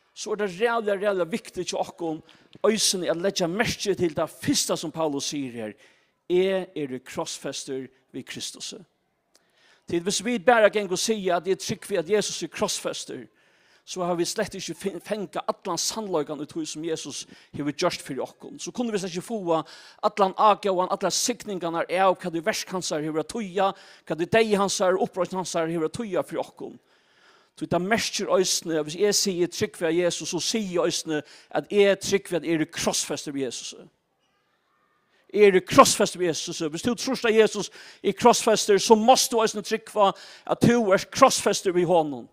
so er tað ræðuliga, ræðuliga viktigt hjá okkum eisini at leggja merki til tað fyrsta, sum Paulus sigur her: "Eg eri krossfestur við Kristusi." Tí hvis vit bara ganga og siga, at eg trúgvi, at Jesus er krossfestur, so hava vit slett ikki fe-, fangað allan sannleikan í tí, sum Jesus hevur gjørt fyri okkum. So kunnu vit slett ikki fáa allan ágóðan, allar signingarnar av, hvat ið verk hansara hevur at týða, hvat ið deyði hansara og uppreisn hansara hevur at týða fyri okkum. Tí tað merkir eisini, at hvis eg sigi, "Eg trúgvi á Jesus", so sigi eg eisini, at eg trúgvi, at eg eri krossfestur við Jesusi. Eg eri krossfestur við Jesusi. Hvis tú trýrt á Jesus, er krossfestur, so mást tú eisini trúgva, at tú ert krossfestur við honum.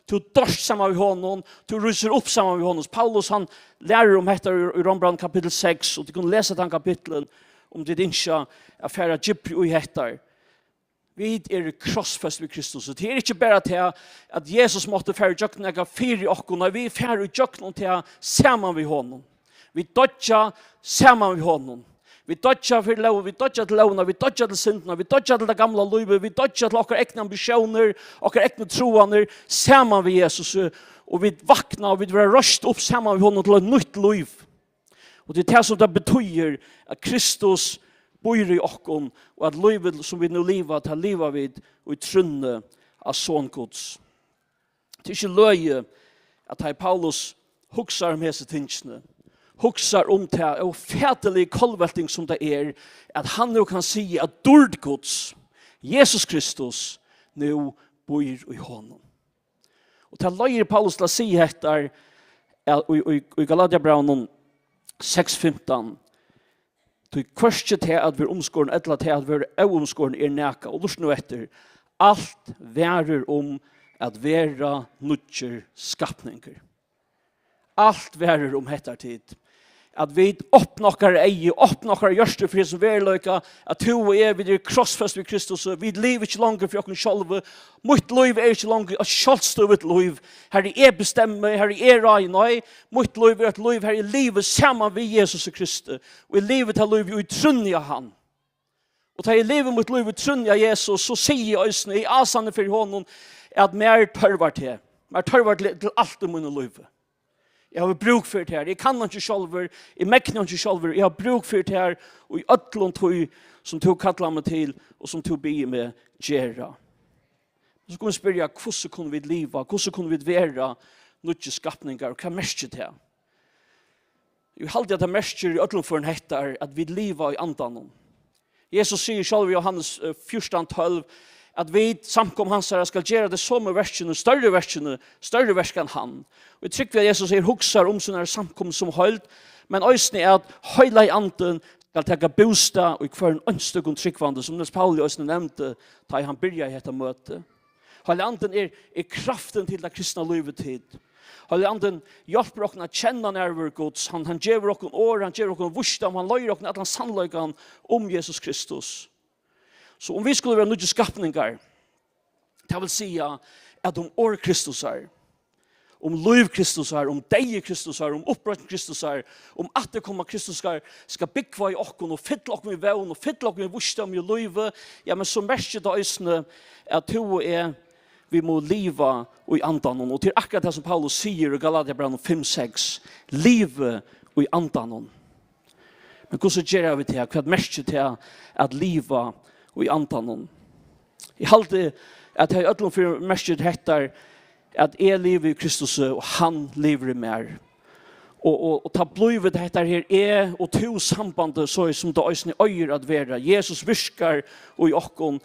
Tú doyrt saman við honum, tú rísur upp saman við honum. Paulus, hann lærir um hetta í, í Rómbrævinum kapittul seks, og tú kunnu lesa tann kapittulin, um tit ynskja at fara djúpri í hetta. Vit eru krossfest við Kristus. Og tað er ikki bara tað, at Jesus mátti fara ígjøgnum nakað fyri okkum, nei, vit fara ígjøgnum tað saman við honum. Vit doyggja saman við honum. Vit doyggja fyri lóg, vit doyggja til lógina, vit doyggja til syndina, vit doyggja til tað gamla lívið, vit doyggja til okkara egnu ambitiónir, okkara egnu trúanir, saman við Jesus, og vit vakna, og vit verða reist upp saman við honum til eitt nýtt lív. Og tað er tað, sum tað betýðir, at Kristus býr í okkum, og at lívið, sum vit nú liva, tað liva vit í trúnni á Son Guds. Tað er ikki løgið, at tá ið Paulus hugsar um hesi tingini, hugsar um ta ófatiligu kollvelting, sum tað er, at hann nú kann siga, at dýrd Guds, Jesus Kristus, nú býr í honum. Og tað leiðir Paulus til at siga hetta, at í, í, í Galatiabrævinum seks fimtan, "Tí hvørki tað at vera umskorin ella tað at vera óumskorin er nakað." Og lurta nú eftir, alt verður um at vera nýggjur skapningur. Alt verður um hetta, tit. At vit opna okkara eygu, opna okkara hjørtu fyri hesum veruleika, at tú og eg, vit eru krossfest við Kristus, og vit liva ikki longur fyri okkum sjálvi. Mítt lív er ikki longur eitt sjálvstøðugt lív. Har eg bestemmi, har eg ráði, nei. Mítt lív er eitt lív, har eg livi saman við Jesus Kristi, og eg livi tað lívið í trúnni á hann. Og tá eg livi mítt lív í trúnni á Jesus, so sigi eg eisini, eg ásanni fyri honum, at mær tørvar teg. Mær tørvar til, til alt í mínum lívi. Eg havi brúk fyri tær. Eg kann einki sjálvur, eg megni einki sjálvur. Eg havi brúk fyri tær í øllum tí, sum tú kallar meg til, og sum tú biður meg gera. So kunnu vit spyrja, hvussu kunnu vit liva? Hvussu kunnu vit vera nýggir skapningar? Og hvat merkir tað? Eg haldi, at tað merkir í øllum førum hetta, at vit liva í Andanum. Jesus sigur sjálvur í Jóhannes, eh, fjúrtan tólv, at vit, samkomu hansara, skal gera tey somu verkini, størri verkini, størri verk enn hann. Og eg trúgvi, at Jesus her hugsar um sína samkomu sum heild, men eisini at Heilagi Andin skal taka bústað í hvørjum einstøkum trúgvandi, sum Niels Pauli eisini nevndi, tá ið hann byrjaði hetta møtið. Heilagi Andin er, er kraftin til tað kristna lívið, tit. Heilagi Andin hjálpir okkum at kenna nærveru Guds. Hann, hann gevur okkum orð, hann gevur okkum vísdóm, hann leiðir okkum allan sannleikan um Jesus Kristus. So um vit skulu vera nýggir skapningar, tað vil siga at um orð Kristusar, um lív Kristusar, um deyði Kristusar, um uppreisn Kristusar, um afturkoma Kristusar skal búgva í okkum og fylla okkum við vón og fylla okkum við vísdómi og lívi, ja, men so merkir tað eisini, at tú og eg, vit mugu liva í Andanum. Og tað er akkurát tað, sum Paulus sigur í Galatiabrævinum fimm seks: Liva í Andanum. Men hvussu gera vit tað? Hvat merkir tað at liva í Andanum? Eg haldi, at tað í øllum førum merkir hetta, at eg livi í Kristusi, og hann livir í mær. Og, og, og tá blívur hetta her, eg og tú sambandið, so sum tað eisini eigur at vera. Jesus virkar í okkum.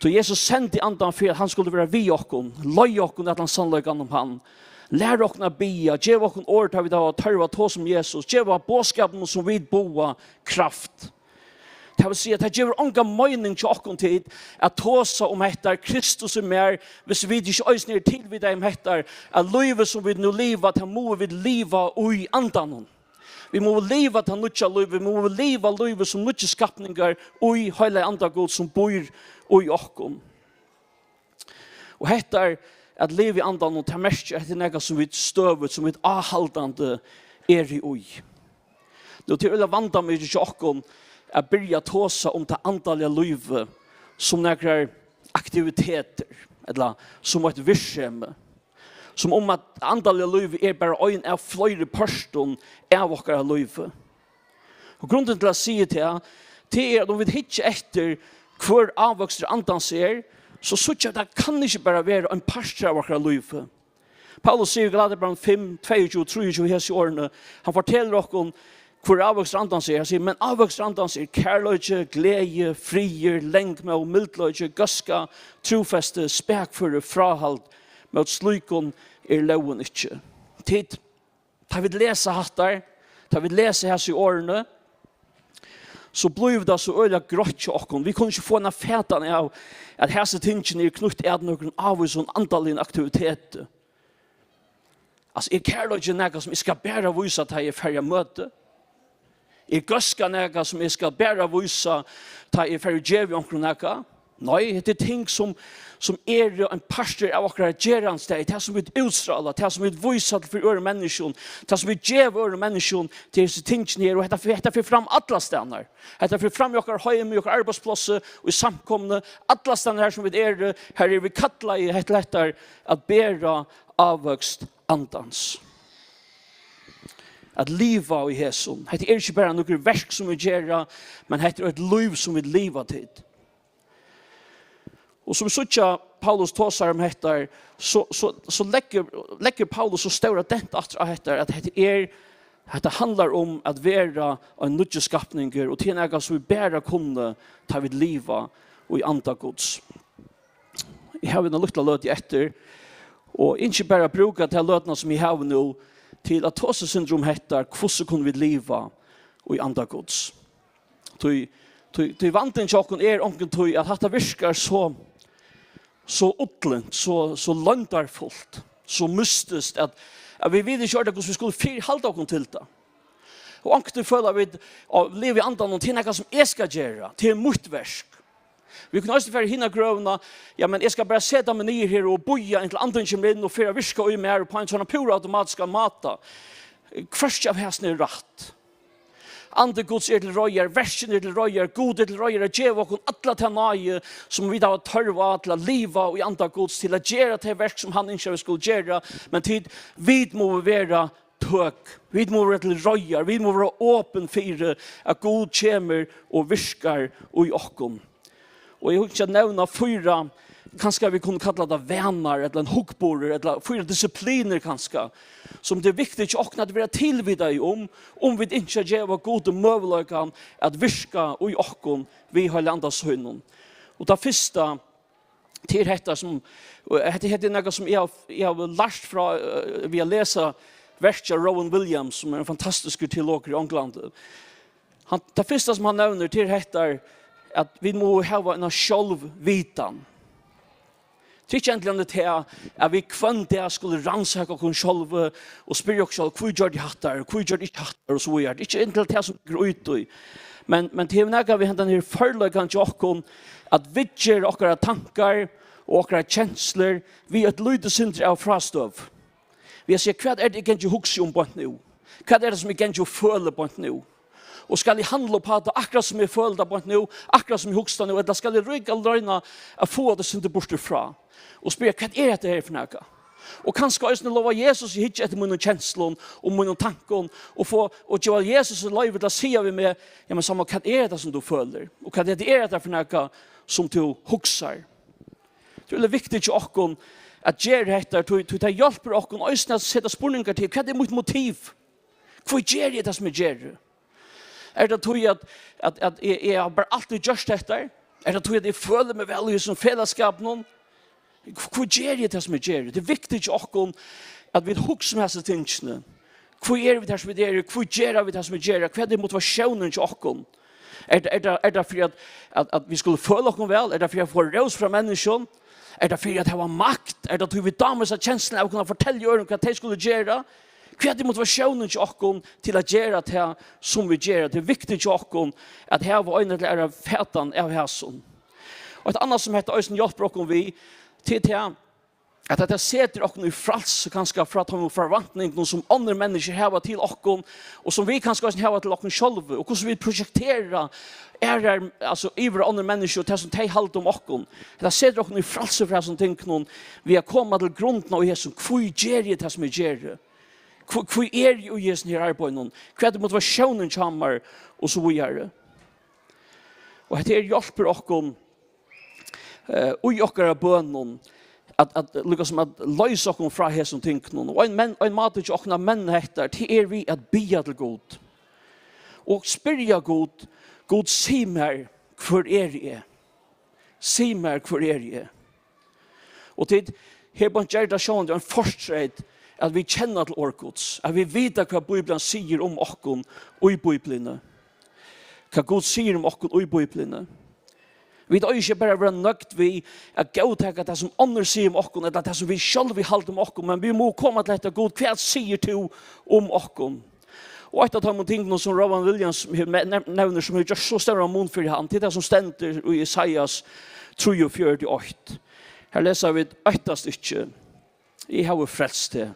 Tí Jesus sendi Andan fyri, at hann skuldi vera við okkum, leiða okkum allan sannleikan um hann. Læra okkum at biðja, geva okkum orð, tá vit hava tørv at tosa um Jesus, geva boðskapinum, sum vit boða, kraft. Tað vil siga, tað gevur onga meining hjá okkum, tit, at tosa um hetta, Kristus í mær, hvis vit ikki eisini eru tilvitað um hetta, at lívið, sum vit nú liva, tað mugu vit liva í Andanum. Vit mugu liva tað nýggja lívið, vit mugu liva lívið sum nýggir skapningar í Heilaga Anda Guds, sum býr í okkum. Og hetta er at liva í Andanum, og tað merkir, at hetta er nakað, sum vit støðugt, sum vit áhaldandi eru í. Nú, tað er øgiliga vandamikið hjá okkum at byrja at tosa um tað andaliga lívið sum nakrar aktivitetir, ella sum eitt virksemi, sum um at andaliga lívið er bara ein av fleiri pørtum av okkara lívi. Og grundin til at siga tað, tað er, at um vit hyggja eftir, hvør ávøkstur Andans er, so síggja vit, at tað kann ikki bara vera ein partur av okkara lívi. Paulus sigur í Galatiabrævinum fimm, tveyogtjúgu, trýogtjúgu, hesi orðini. Hann fortelur okkum, hvør ávøkstur andans er. Hann sigur, men ávøkstur andans er kærleiki, gleði, friður, langmóð, mildleiki, góðska, trúfesti, spakføri, fráhald. Mót slíkum er lógin ikki. Tit, tá vit lesa hattar, tá vit lesa hesi orðini, so blívur tað so øgiliga greitt hjá okkum. Vit kunnu ikki fáa eina fatan av, at hasi tingini eru knýtt at nøkrum ávísum andaligum aktiviteti. Altso, er kærleiki nakað, sum eg skal bara vísa, tá eg fari á møti? Er góðska nakað, sum eg skal bara vísa, tá eg fari og gevi onkrum nakað? Nei, hetta er ting, sum, sum eru ein partur av okkara gerandisdegi, tað, sum vit útstrála, tað, sum vit vísa til fyri øðrum menniskjum, tað, sum vit geva øðrum menniskjum, tað eru hesi tingini her, og hetta, hetta fer fram allastaðni. Hetta fer fram í okkara heimi, í okkara arbeiðsplássi, í samkomuni, allastaðni har, sum vit eru, har eru vit kallaði, hetta, hetta at bera ávøkst andans. At liva í hesum. Hetta er ikki bara nøkur verk, sum vit gera, men hetta er eitt lív, sum vit liva til. Og sum vit síggja, Paulus tosar um hetta, so, so, so leggur, leggur Paulus so stóra dent aftur á hetta, at hetta er, hetta handlar um at vera ein nýggjur skapningur, og tað er nakað, sum vit bara kunnu, tá vit liva í anda Guds. Eg havi eina lítla løtu eftir, og ynski bara at brúka ta løtuna, sum eg havi nú, til at tosa eitt sindur um hetta, hvussu kunnu vit liva í anda Guds? Tí, tí, tí vandin hjá okkum er onkuntíð, at hatta virkar so, so ullent, so, so loyndarfult, so mystiskt, at, at vit vita ikki ordiliga, hvussu vit skulu fyri-, halda okkum til tað. Og onkuntíð føla vit, og liva í andanum, tað er nakað, sum eg skal gera, tað er mítt verk. Vit kunnu eisini fara í hina grøvina, ja, men eg skal bara seta meg niður her og bíða, inntil andin kemur inn og fer at virka í mær og á ein sånn púra automatiskan máta. Hvørki av hesum er rætt. Andi Guds er til reiðar, verkini eru til reiðar, Gud er til reiðar at geva okkum alla ta náði, sum vit hava tørv á til at liva í anda Guds, til at gera tey verk, sum hann ynskir, vit skulu gera. Men tit, vit mugu vera tøk, vit mugu vera til reiðar, vit mugu vera opin fyri, at Gud kemur og virkar í okkum. Og eg hugsi at nevna fýra, kanska vit kunnu kalla tað vanar, ella ein hugburður, ella fýra disiplinir kanska, sum tað er viktigt hjá okkum at vera tilvitaði um, um vit ynskja at geva Gudi møguleikan at virka í okkum við Heilaga Anda sínum. Og tað fyrsta, tað er hetta sum, og hetta, hetta er nakað sum eg havi, eg havi lært frá, eh, við at lesa verk av Rowan Williams, sum er ein fantastiskur teologur í Onglandi. Hann, tað fyrsta sum hann nevnir, tað er hetta, at vit mugu hava eina sjálvvitan. Tað er ikki endiliga tað, at vit hvønn dag skulu rannsaka okkum sjálv og spyrja okkum sjálv, hví gjørdi eg hatta, hví gjørdi eg ikki hatta, og so víðari. Tað er ikki endiliga tað sum liggur í tí. Men, men tað hevur nakað við hendan her førleikan hjá okkum, at viðgera okkara tankar og okkara kenslur við eitt lítið sindur av frástøðu. Við at siga, hvat er tað, eg gangi og hugsi um beint nú? Hvat er tað, sum eg gangi og føli beint nú? Og skal eg handla upp á tað, akkurát sum eg føli tað beint nú, akkurát sum eg hugsi tað nú, ella skal eg ríka royna at fáa tað sindur burtur frá? Og spyrja, hvat er hetta her fyri nakað? Og kanska eisini lova Jesus at hyggja eftir mínum kenslum og mínum tankum og fáa, og geva Jesus loyvi til at siga við meg, ja, men Sámal, hvat er hetta, sum tú følir? Og hvat er hetta, er hetta fyri nakað, sum tú hugsar? Tað er øgiliga viktigt hjá okkum at gera hetta, tí, tí tað hjálpir okkum eisini at seta spurningar til, hvat er mítt motiv? Hví geri eg tað, sum eg geri? Er tað tí, at, at, at eg, eg havi bara altíð gjørt hetta? Er tað tí, at eg føli meg væl í hesum felagsskapinum? Hví geri eg tað, sum eg geri? Tað er viktigt hjá okkum, at vit hugsa um hasi tingini. Hví eru vit har, sum vit eru? Hví gera vit tað, sum vit gera? Hvat er motivatiónin hjá okkum? Er tað, er tað, er tað fyri at, at, at vit skulu føla okkum væl? Er tað fyri at fáa rós frá menniskjum? Er tað fyri at hava makt? Er tað tí vit dámar hesa kensluna av at kunna fortelja øðrum, hvat tey skulu gera? Hvat er motivatiónin hjá okkum til at gera tað, sum vit gera? Tað er viktigt hjá okkum at hava eina ella aðra fatan av hasum. Og eitt annað, sum hetta eisini hjálpir okkum við, til tað, at hetta setir okkum í frælsi kanska frá teimum forventningum, sum onnur menniskju hava til okkum, og sum vit kanska eisini hava til okkum sjálv, og hvussu vit prosjektera aðrar, altso, yvir á onnur menniskju, og tað, sum tey halda um okkum. Hetta setir okkum í frælsi frá hesum tingunum, við at koma til grundina í hesum, hví geri eg tað, sum eg geri? Hví, hví eri eg í hesum her arbeiðinum? Hvat er motivatiónin hjá mær? Og so víðari. Og hetta her hjálpir okkum, eh, í okkara bønum, at, at, líka sum at loysa okkum frá hesum tingunum. Og ein, men, ein máti hjá okkum at menna hetta, tað er við at biðja til Gud. Og spyrja Gud, Gud, sig mær, hvør eri eg? Sig mær, hvør eri eg? Og tit, her beint ger tað sjálvandi ein fortreyt, at vit kenna til orð Guds, at vit vita, hvat Bíblian sigur um okkum í Bíbliuni. Hvat Gud sigur um okkum í Bíbliuni. Vit eiga ikki bara at vera nøgd við at góðtaka tað, sum onnur siga um okkum, ella tað, sum vit sjálv halda um okkum, men vit mugu koma til hetta: Gud, hvat sigur tú um okkum? Og eitt av teimum tingunum, sum Rowan Williams hevur me-, nev-, nevnir, sum hevur gjørt so stóran mun fyri hann, tað er tað, sum stendur í Esaias trýogfjøruti eitt. Her lesa vit: Óttast ikki, eg havi frelst teg,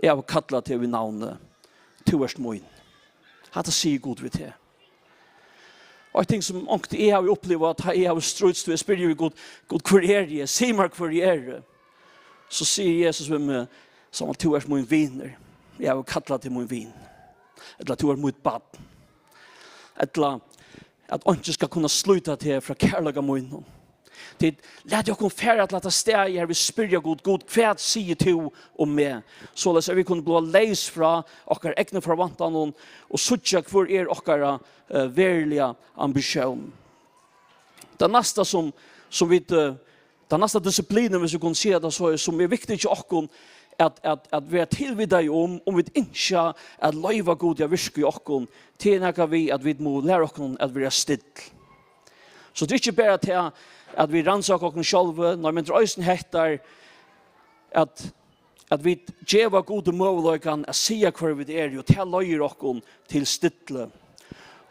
eg havi kallað teg við navni, tú ert mín. Hatta sigur Gud við teg. Og eitt ting, sum onkuntíð eg havi upplivað, tá eg havi stríðst við at spyrja við Gud: Gud, hvør eri eg? Sig mær, hvør eg eri. So sigur Jesus við meg: Sámal, tú ert mín vinur. Eg havi kallað teg mín vin. Ella: Tú ert mítt barn. Ella at eingin skal kunna slíta teg frá kærleika mínum. Tit, latið okkum fara til hetta staðið, har vit spyrja Gud: Gud, hvat sigur tú um meg? Soleiðis at vit kunnu blíva leys frá okkara egnu forvæntanum og síggja, hvør er okkara, eh, veruliga ambitión. Tað næsta sum, sum vit, eh, tað næsta disiplinin, viss vit kunnu siga tað so, sum er viktigt hjá okkum at, at, at vera tilvitaði um, um vit ynskja at loyva Gud at virka í okkum, tað er nakað við, at vit mugu læra okkum at vera still. So tað er ikki bara tað, at vit rannsaka okkum sjálv, nei, men tað er eisini hetta, at, at vit geva Gudi møguleikan at siga, hvør vit eru, og tað leiðir okkum til stilli.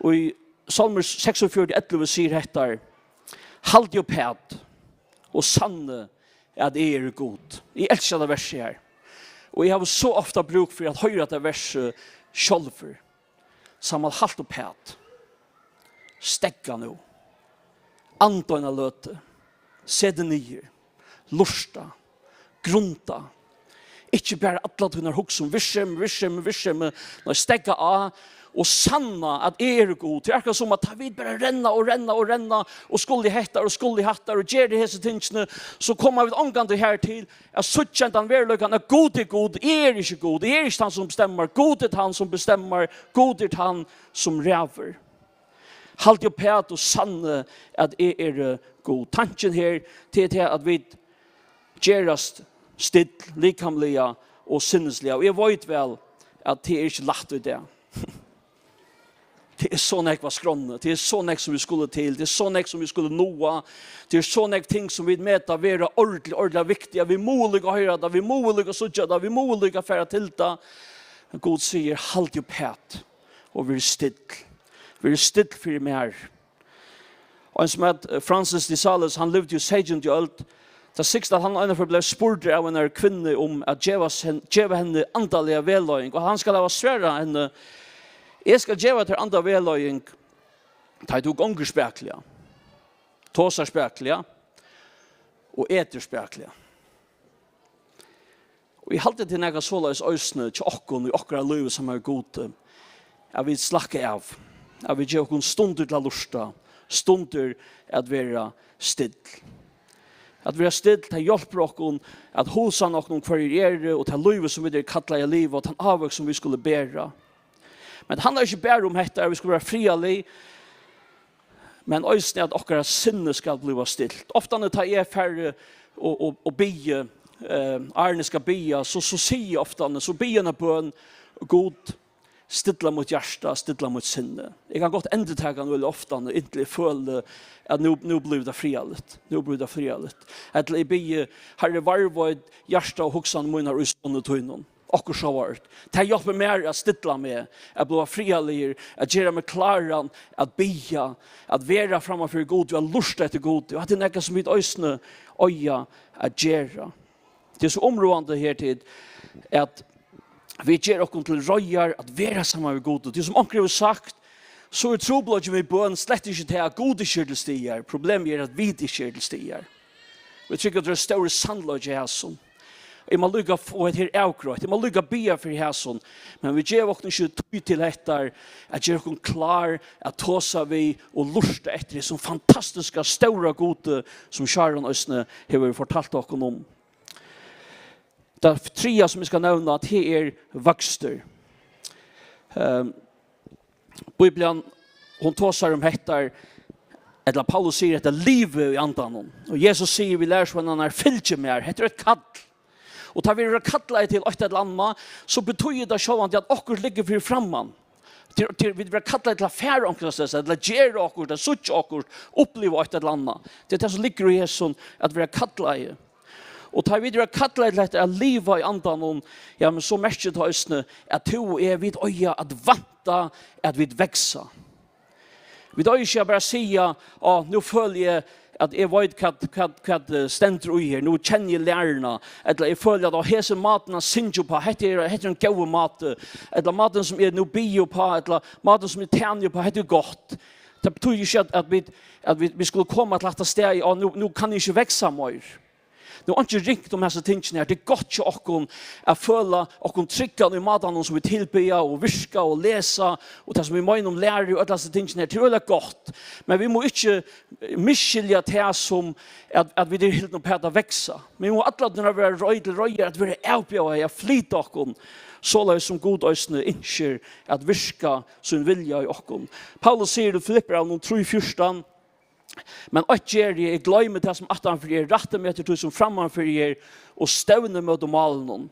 Og í Sálmur seksogfjøruti ellivu sigur hetta: Haldið uppat og sannið, at eg eri Gud. Eg elski hetta versið her. Og eg havi so ofta brúk fyri at hoyra hetta versið sjálvur. Sámal, halt uppat. Steðga nú. Anda eina løtu. Set teg niður. Lurta. Grunda. Ikki bara alla tíðina hugsa um virksemi, virksemi, virksemi. Nei, steðga á og sanna, at eg eri Gud. Tað er akkurát sum at tá vit bara renna og renna og renna og skulu hetta og skulu hattar og gera hesi tingini, so koma vit ongantíð har til at síggja hendan veruleikan, at Gud er Gud, eg eri ikki Gud, eg eri ikki tann, sum bestemmar, Gud er tann, sum bestemmar, Gud er tann, sum ræður. Haldið uppat og sannið, at eg eri Gud. Tankin her, tað er tað, at vit gerast still, likamliga og sinnisliga. Og eg veit væl, at tað er ikki lætt í dag. Tað er so nógv á skránni, tað er so nógv, sum vit skulu til, tað er so nógv, sum vit skulu náa, tað er so nógv ting, sum vit meta vera ordiliga, ordiliga viktig, at vit mugu líka hoyra tað, vit mugu líka síggja tað, vit mugu líka fara til tað. Men Gud sigur: Haldið uppat og verið still. Verið still fyri mær. Og ein sum æt, eh, Francis de Sales, hann livdi í seytjandu øld. Tað sigst, at hann einaferð bleiv spurdur av einari kvinnu um at geva sen-, geva henni andaliga vegleiðing, og hann skal hava svarað henni: Eg skal geva tær andaliga vegleiðing, tá ið tú gongur spakuliga, tosar spakuliga og etur spakuliga. Og eg haldi, tað er nakað soleiðis eisini hjá okkum í okkara lívi saman við Gudi, at vit slakka av, at vit geva okkum stundir til at lurta, stundir at vera still. At vera still, tað hjálpir okkum at hugsanna okkum um, hvørjir eru, og tað lívið, sum vit eru kallaði at liva, og tann ávøkst, sum vit skulu bera. Men tað handlar ikki bara um hetta, at vit skulu vera friðarlig, men eisini at okkara sinni skal bliva stilt. Oftani, tá eg fari og, og, og biði, eh, áðrenn eg skal biðja, so, so sigi eg oftani, so biði eg eina bøn: Gud, stilla mítt hjarta, stilla mítt sinni. Eg kann gott endurtaka hann øgiliga oftani, inntil eg føli, at nú, nú blívur tað friðarligt. Nú blívur tað friðarligt. Ella eg biði: Harri, varðveit hjarta og hugsanir mínar í sonni tínum. Okkurt sovorðið. Tað hjálpir mær at stilla meg, at bliva friðarligur, at gera meg kláran at biðja, at vera framman fyri Gud og at lurta eftir Gud. Og hatta er nakað, sum vit eisini eiga at gera. Tað er so umráðandi her til, at vit gera okkum til reiðar at vera saman við Gud. Og tað, sum onkur hevur sagt, so er trupulleikin við bøn slett ikki tað, at Gud ikki er til staðar. Problemið er, at vit ikki eru til staðar. Og eg trúgvi, at tað er ein stórur sannleiki í hasum. Eg má líka fáa hetta her avgreitt. Eg má líka biðja fyri hasum. Men vit geva okkum ikki tíð til hetta, at gera okkum klár, at tosa við og lurta eftir hesum fantastiska, stóra Gudi, sum Sharon eisini hevur fortalt okkum um. Tað triðja, sum eg skal nevna, tað er vøkstur. Ehm, Bíblian, hon tosar um hetta, ella Paulus sigur, hetta livið í andanum. Og Jesus sigur við lærisveinarnar: "Fylgið mær." Hetta er eitt kall. Og tá vit verða kallaðir til eitt ella annað, so betýðir tað sjálvandi, at okkurt liggur fyri framman. Til, til, vit verða kallaðir til at fara onkrastaðni, ella gera okkurt, at síggja okkurt, uppliva eitt ella annað. Tað er tað, sum liggur í hesum at vera kallaðir. Og tá vit verða kallaðir til hetta at liva í andanum, ja, men so merkir tað eisini, at tú og eg, vit eiga at vænta, at vit vaksa. Vit eiga ikki at bara siga: "Á, nú føli eg, at eg veit, hvat, hvat, hvat, eh, stendur í her. Nú kenni eg læruna." Ella: "Eg føli, at á, hesin mátin at syngja uppá, hetta er, hetta er ein góður máti." Ella: "Mátin, sum eg nú biði uppá, ella mátin, sum eg tæni uppá, hetta er gott." Tað betýðir ikki, at, at vit, at vit, vit skulu koma til hatta staðið: "Á, nú, nú kann eg ikki vaksa meir." Nú er einki ringt um hasi tingini her. Tað er gott hjá okkum at føla okkum tryggan í mátanum, sum vit tilbiðja og virka og lesa, og tað, sum vit meina um læru og øll hasi tingini her. Tað er øgiliga gott. Men vit mugu ikki misskilja tað sum at, at vit eru hildin uppat at vaksa. Vit mugu allar tíðir vera reið, til reiðar at vera avbjóðaði, at flyta okkum, soleiðis sum Gud eisini ynskir at virka sín vilja í okkum. Paulus sigur í Filippibrævinum trý fjúrtan: "Men eitt geri eg, eg gloymi tað, sum aftanfyri er, rætti meg eftir tí, sum frammanfyri er, og stevni móti málinum."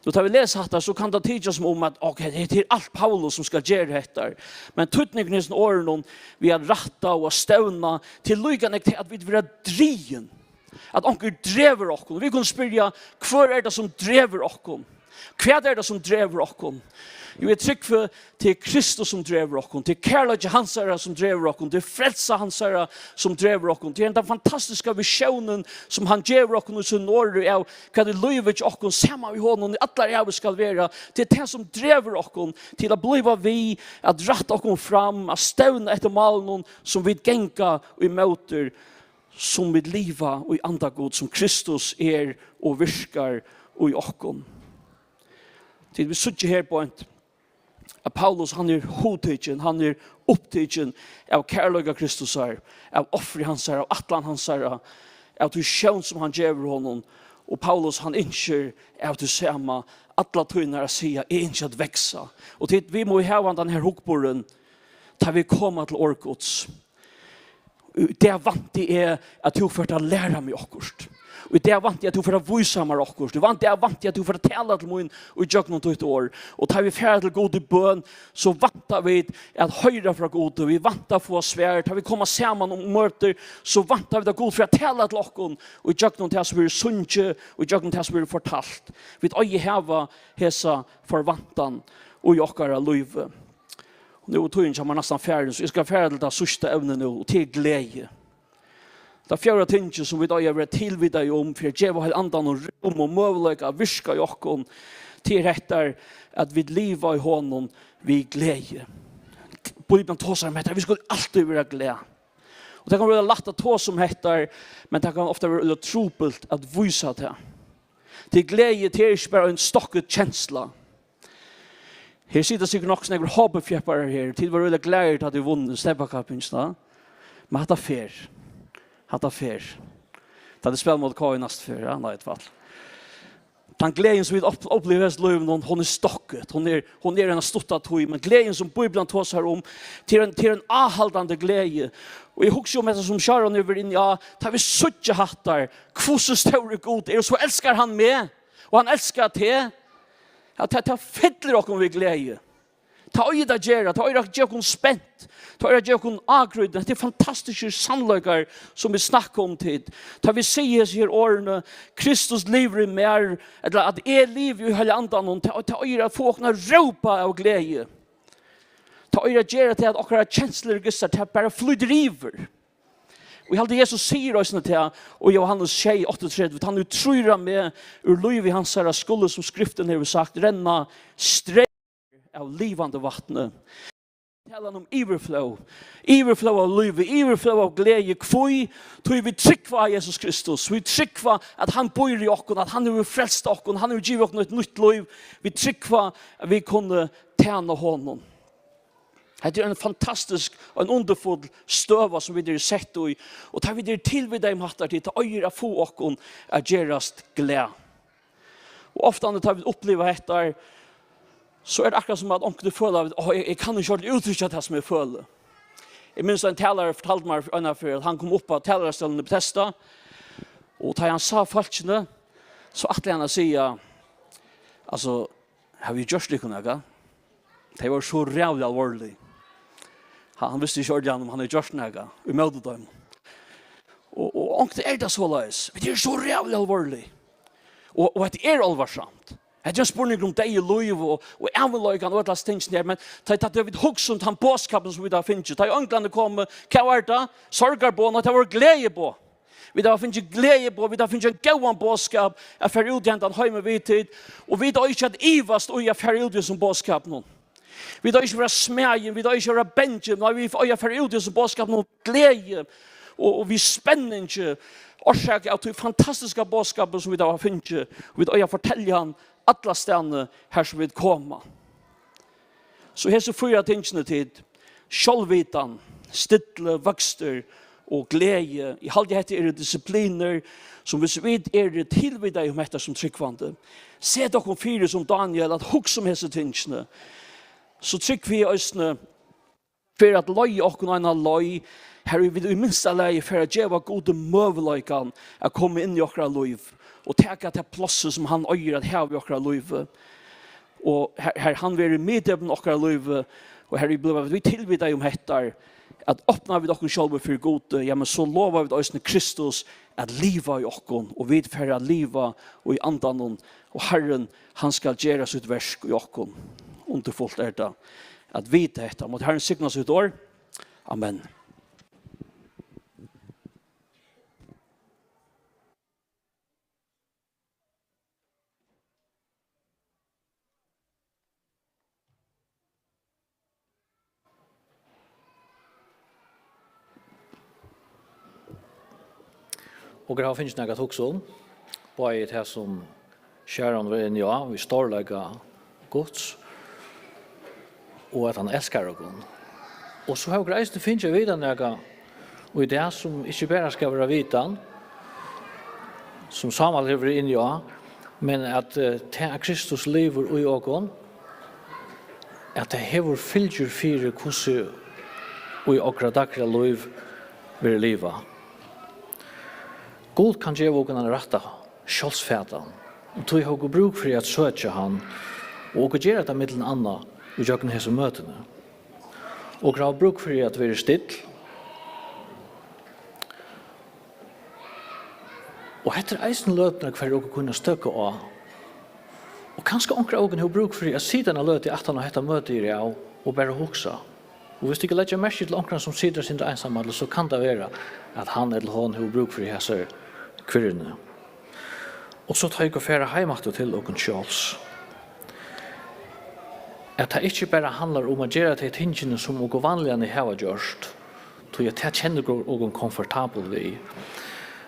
Nú, tá vit lesa hatta, so kann tað tykjast sum um at, ok, hetta er alt Paulus, sum skal gera hetta. Men týdningurin í hesum orðunum við at rætta og at stevna, til líka nógv til at vit verða drigin. At onkur dregur okkum. Vit kunnu spyrja: "Hvør er tað, sum dregur okkum? Hvat er tað, sum dregur okkum?" Jú, eg trúgvi, tað er Kristus, sum dregur okkum. Tað er kærleiki hansara, sum dregur okkum. Tað er frelsa hansara, sum dregur okkum. Tað er henda fantastiska visjónin, sum hann gevur okkum í sínum orði, av hvat er lívið hjá okkum saman við honum í allar ævir skal vera. Tað er tað, sum dregur okkum til at blíva við, at rætta okkum fram, at stevna eftir málinum, sum vit ganga ímóti, sum vit liva í anda Guds, sum Kristus er og virkar í okkum. Tí vit síggja her beint, at Paulus, hann er hugtikin, hann er upptikin av kærleika Kristusar, av ofri hansara, av ætlan hansara, av tí sjón, sum hann gevur honum. Og Paulus, hann ynskir av tí sama alla tíðina at siga: "Eg ynski at vaksa." Og tí vit mugu hava handa her hugburðin, tá vit koma til orð Guds. Í dag vænti eg, at tú fert at læra meg okkurt. Og í dag vænti eg, at tú fert at vísa mær okkurt. Og í dag vænti eg, at tú fert at tala til mín í gjøgnum títt orð. Og tá vit fara til Gud í bøn, so vænta vit at hoyra frá Gud, og vit vænta at fáa svar. Tá vit koma saman um møtir, so vænta vit at Gud fer at tala til okkum, og í gjøgnum tað sum verður sungið, og í gjøgnum tað sum verður fortalt. Vit eiga at hava hesa forvæntan í okkara lívi. Og nú er tíðin hjá mær næstan farin, so eg skal fara til tað síðsta evnið nú, og tað er gleði. Tað fjórða tingið, sum vit eiga at vera tilvitaði um, fyri at geva Heilaga Andanum rúm og møguleika at virka í okkum, tað er hetta, at vit liva í honum við gleði. Bíblian tosar um hetta, vit skulu altíð vera glað. Og tað kann vera lætt at tosa um hetta, men tað kann ofta vera øgiliga trupult at vísa tað. Tí gleði, tað er ikki bara ein stokket kensla. Her sita sikkurt nokk so nógvir hobbyfjepparar her. Tit vóru øgiliga glaðir, tá tit vunnu steypakappingina. Men hatta fer. Hatta fer. Tá tit spæla móti K Í næstu ferð, ja? Nei, tvall. Tann gleðin, sum vit op-, uppliva í hesum lívinum, hon, hon er stokket. Hon er, hon er eina stutta tíð, men gleðin, sum Bíblian tosar um, tað er ein, tað er ein áhaldandi gleði. Og eg hugsi um hetta, sum Sharon hevur verið inni á, tá vit síggja hattar, hvussu stórur Gud er, og so elskar hann meg. Og hann elskar teg, at tað, tað fyllir okkum við gleði. Tað eigur at gera, tað eigur at gera okkum spent, tað eigur at gera okkum ágrýtin. Hetta er fantastiskir sannleikar, sum vit snakka um, tit. Tá vit siga hesi her orðini: "Kristus livir í mær", ella at eg livi í Heilaga Andanum, tað, tað eigur at fáa okkum at rópa av gleði. Tað eigur at gera til, at okkara kensluregissur, tað bara flýtur yvir. Og eg haldi, Jesus sigur eisini tað, og Jóhannes sjey áttaogtretivu: "Tann, ið trýr á meg, úr lívi hansara skulu, sum Skriftin hevur sagt, renna streymoyr av livandi vatni." talan um yvirflóð. Yvirflóð av lívi, yvirflóð av gleði. Hví? Tí vit trúgva á Jesus Kristus. Vit trúgva, at hann býr í okkum, at hann hevur frelst okkum, hann hevur givið okkum eitt nýtt lív. Vit trúgva, at vit kunnu tæna honum. Hetta er ein fantastisk og ein undurfull støða, sum vit eru sett í. Og tá vit eru tilvitaði um hatta, tí tað eigur at fáa okkum at gerast glað. Og ofta, tá vit uppliva hetta, so er tað akkurát sum at onkuntíð føla, at, "Ó, eg, eg kann ikki ordiliga úttrykkja tað, sum eg føli." Eg minnist, ein talari fortaldi mær eina ferð, at hann kom upp á talarastólin í Betesda, og tá hann sá fólkini, so ætlaði hann at siga, altso, "Havi eg gjørt tykkum nakað?" Tey vóru so ræðuliga alvorlig. Hann, hann visti ikki ordiliga, um hann hevði gjørt nakað ímóti teimum. Og, og onkuntíð er tað soleiðis. Vit eru so ræðuliga alvorlig. Og, og hetta er álvarsamt. Hetta er ein spurningur um deyð og lív og, og ævinleikan og øll hasi tingini her. Men tá, tá, tá vit hugsa um tann boðskapin, sum vit hava fingið, tá ið einglarnir komu, hvat var tað? Sorgarboð? Nei, tað vóru gleðiboð. Vit hava fingið gleðiboð, vit hava fingið ein góðan boðskap at fara út í hendan heimin við tit, og vit eiga ikki at ivast í at fara út við hesum boðskapinum. Vit eiga ikki at vera smæðin, vit eiga ikki at vera bangin, nei, vit eiga at fara út í hesum boðskapinum við gleði og, og við spenningi, orsakað av tí fantastiska boðskapi, sum vit hava fingið, og vit eiga at fortelja hann allastaðni, har sum vit koma. So hesi fýra tingini, tit, sjálvvitan, stilli, vøkstur og gleði. Eg haldi, hetta eru disiplinir, sum, viss vit eru tilvitaði um hetta sum trúgvandi, seta okkum fyri sum Daniel at hugsa um hesi tingini, so trúgvi eg eisini fer at leiða okkum eina leið, har vit í minsta lagi fara at geva Gudi møguleikan at koma inn í okkara lív og taka tað plássið, sum hann eigur at hava í okkara lívi. Og har, har hann verður miðdepilin í okkara lívi, og har vit blíva vit tilvitaði um hetta, at opna vit okkum sjálvi fyri Gudi, ja, men so lova vit eisini Kristus at liva í okkum, og vit fara at liva í Andanum, og Harrin, hann skal gera sítt verk í okkum. Undurfult er tað at vita hetta. Mátti Harrin signa sítt orð. Amen. Okur hava fingið nakað at hugsa um, bæði tað, sum Sharon var inni á, við stórleika Guds, og at hann elskar okkum. Og so hava okur eisini fingið at vita nakað í dag, sum ikki bara skal vera vitan, sum Sámal hevur verið inni á, men at, eh, tað, at Kristus livir í okkum, at tað hevur fylgjur fyri, hvussu í okra dagliga lív verður livað. Gud kann geva okkum ein rætta sjálvsfatan, og tí hava okur brúk fyri at søkja hann, og okur gera tað millum annað ígjøgnum hesi møtini. Okur hava brúk fyri at vera still, og hetta er eisini løturnar, hvar okur kunna støkka á. Og kanska onkur av okum hevur brúk fyri at sita eina løtu aftan á hetta møtið er av og bara hugsa. Og viss tit leggja merki til onkran, sum situr eitt sindur einsamallur, so kann tað vera, at hann ella hon hevur brúk fyri hasari kvirruni. Og so tá okur fara heim aftur til okkum sjálvs, at tað ikki bara handlar um at gera tey tingini, sum okur vanliga hava gjørt, tí at tað kenna okur, okum komfortabul við,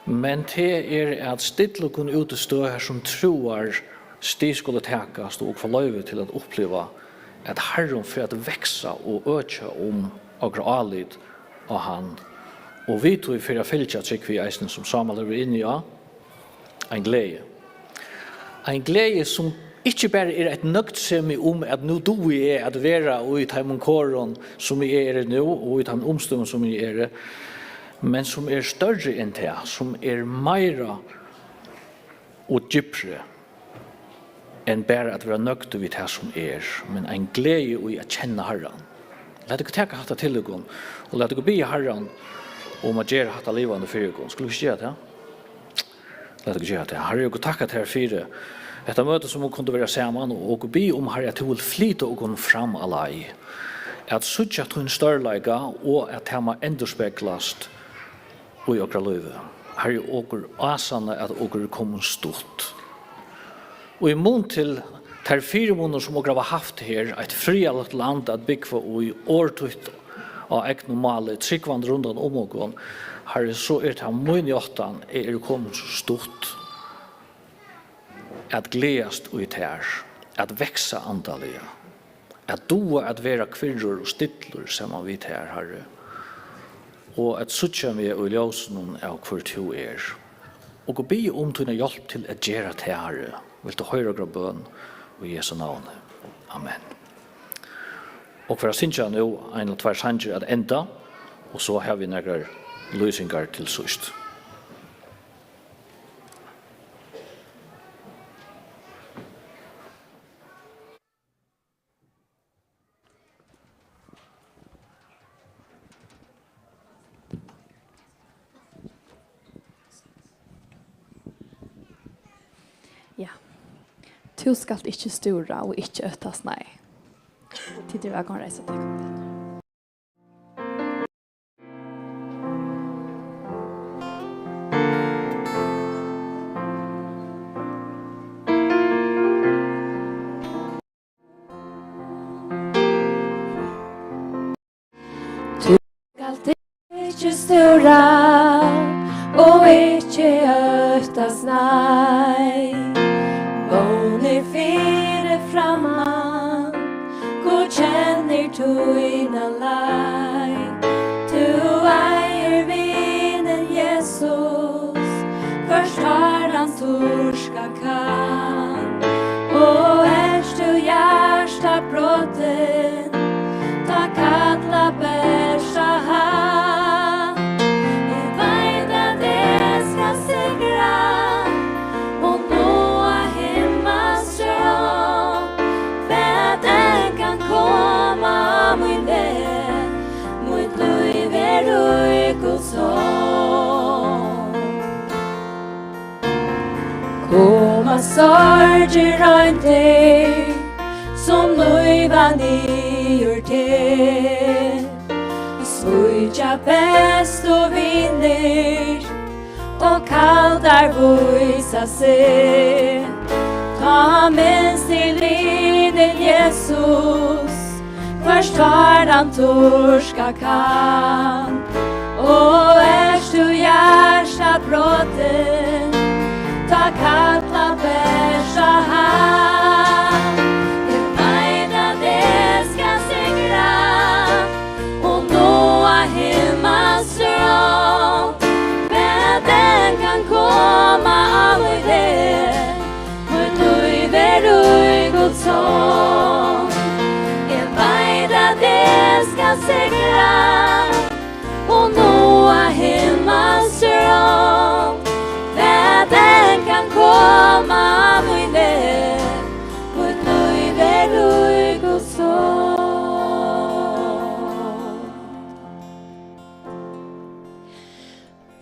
men tað er at stilla okum út í støð, har sum trúarstig skulu takast, og okur fáa loyvi til at uppliva, at Harrin fer at vaksa og økja um okra álit á hann, og við tí fer at fylgja trúgv við eisini, sum Sámal hevur verið inni á, ein gleði. Ein gleði, sum ikki bara er eitt nøgdsemi um, at nú dugi eg at vera í teimum korum, sum eg eri nú, og í teimum umstøðum, sum eg eri, men sum er størri enn tað, sum er meira og djúpri enn bara at vera nøgd við tað, sum er, men ein gleði í at kenna Harran. Lat okkum taka hatta til okkum, og lat okkum biðja Harran um at gera hatta livandi fyri okkum. Skulu vit ikki gera tað? Lat okkum gera tað. Harri, okur takka tær fyri hetta møtið, sum okur kundu vera saman, og okur biðja um, Harri, at tú vilt flyta okkum fram á leið, at síggja tín stórleika, og at tað má endurspeglast í okra lívi. Harri, okur ásanna, at okur eru komin stutt. Og í mun til Tær fyrimunir, sum okur hava havt her, eitt friðarligt land at búgva í, orð títt á egnum máli, trúgvandi rundan um okum, Harri, so er tað mín játtan, eg eri komin so stutt, at gleðast í tær, at vaksa andaliga, at duga at vera kvirrur og stillur saman við tær, Harri, og at síggja meg í ljósinum av, hvør tú er. Og Gud, biði um tína hjálp til at gera tað, Harri. Vilt tú hoyra okra bøn í Jesu navni? Amen. Og fara at syngja nú ein ella tveir sangir at enda, og so hava vit nakrar lýsingar til síðst. Ja. Tú skalt ikki stúra og ikki óttast, nei. Tit eru vælkomin at reisa tykkum. Tú skalt ikki stúra og ikki óttast, nei. Vónir fyri framman, Gud kennir tína leið. Tú eigur vinin Jesus, hvørt tár hann turka kann. Og ert tú hjartabrotin, tá kalla bert á hann. Eg veit, at eg skal sigra og náa himmals trón. Hvat enn kann koma á mín veg, mítt lív er í Guds hond. Koma sorgir, royndir, sum nýva niður teg. Svíkja bestu vinir og kaldar vísa seg. Tá minst til vinin Jesus, hvørt tár hann turka kann. Og ert tú hjartabrotin, tá kalla bert á hann. Eg veit, at eg skal sigra og náa himmals trón. Hvat enn kann koma á mín veg, mítt lív er í Guds hond. Eg veit, at eg skal sigra og náa himmals trón. Hvat enn kann koma á mín veg, mítt lív er í Guds hond.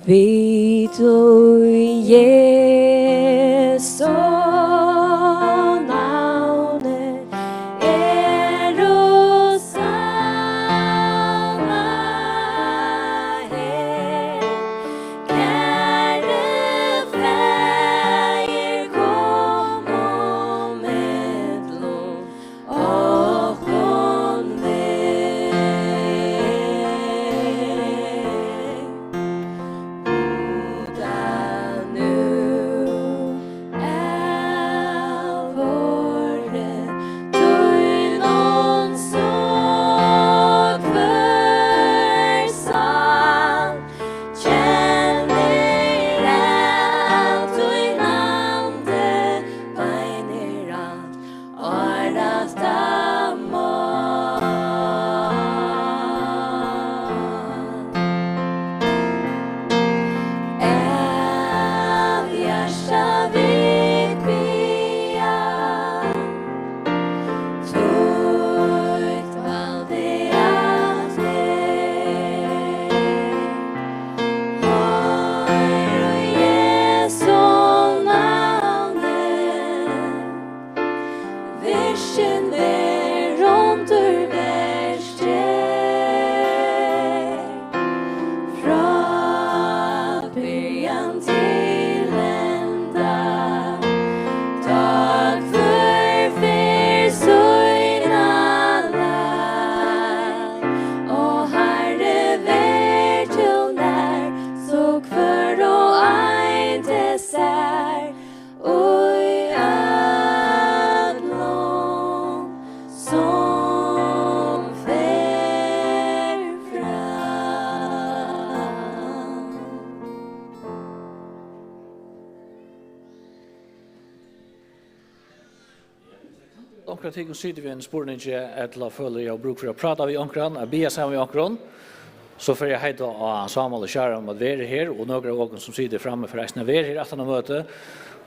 Vit í Jesu navni eru samlað her. Kæri Faðir, kom og millum okkum ver. Utan nú Tykkum sita við einum spurningi, ella føla tykkum brúk fyri at práta við onkran, at biðja saman við onkrum, so fari eg heita á Sámal og Sharon um at vera her, og nøkur av okkum sum sita frammi fara eisini at vera her aftan á møtið.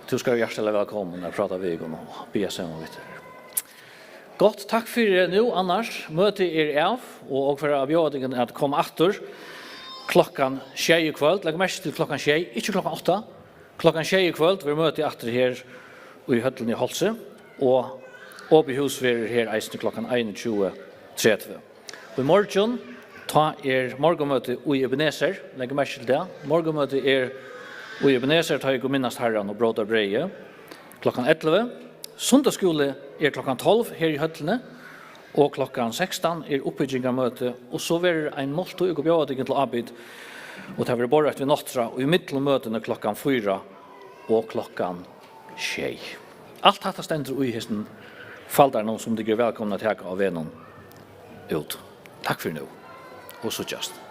Tú skalt vera hjartaliga vælkomin at práta við okkum og biðja saman við okkum. Gott, takk fyri nú, annars. Møtið er av, og okur fara at bjóða tykkum at koma aftur klokkan sjey í kvøld. Legg merki til klokkan sjey, ikki klokkan átta. Klokkan sjey í kvøld verður møtið aftur her í høllini í Hálsi, og opið hús verður her eisini klokkan einogtjúgu tretivu. Og í morgin, tá er morgunmøti í Ebenezer, legg merki til tað. Morgunmøti er í Ebenezer, tá okur minnast Harran og bróta breyðið, klokkan ellivu. Sunnudagsskúli er klokkan tólv her í høllini, og klokkan sekstan er uppbyggingarmøti, og so verður ein máltíð, okur bjóða tykkum til ábyrgd, og tað verður borðreitt við nátturða, og ímillum møtini klokkan fýra og klokkan sjey. Alt hatta stendur í hesum faldaranum, sum tykkur eru vælkomin at taka á vegnum út. Takk fyri nú, og síggjast.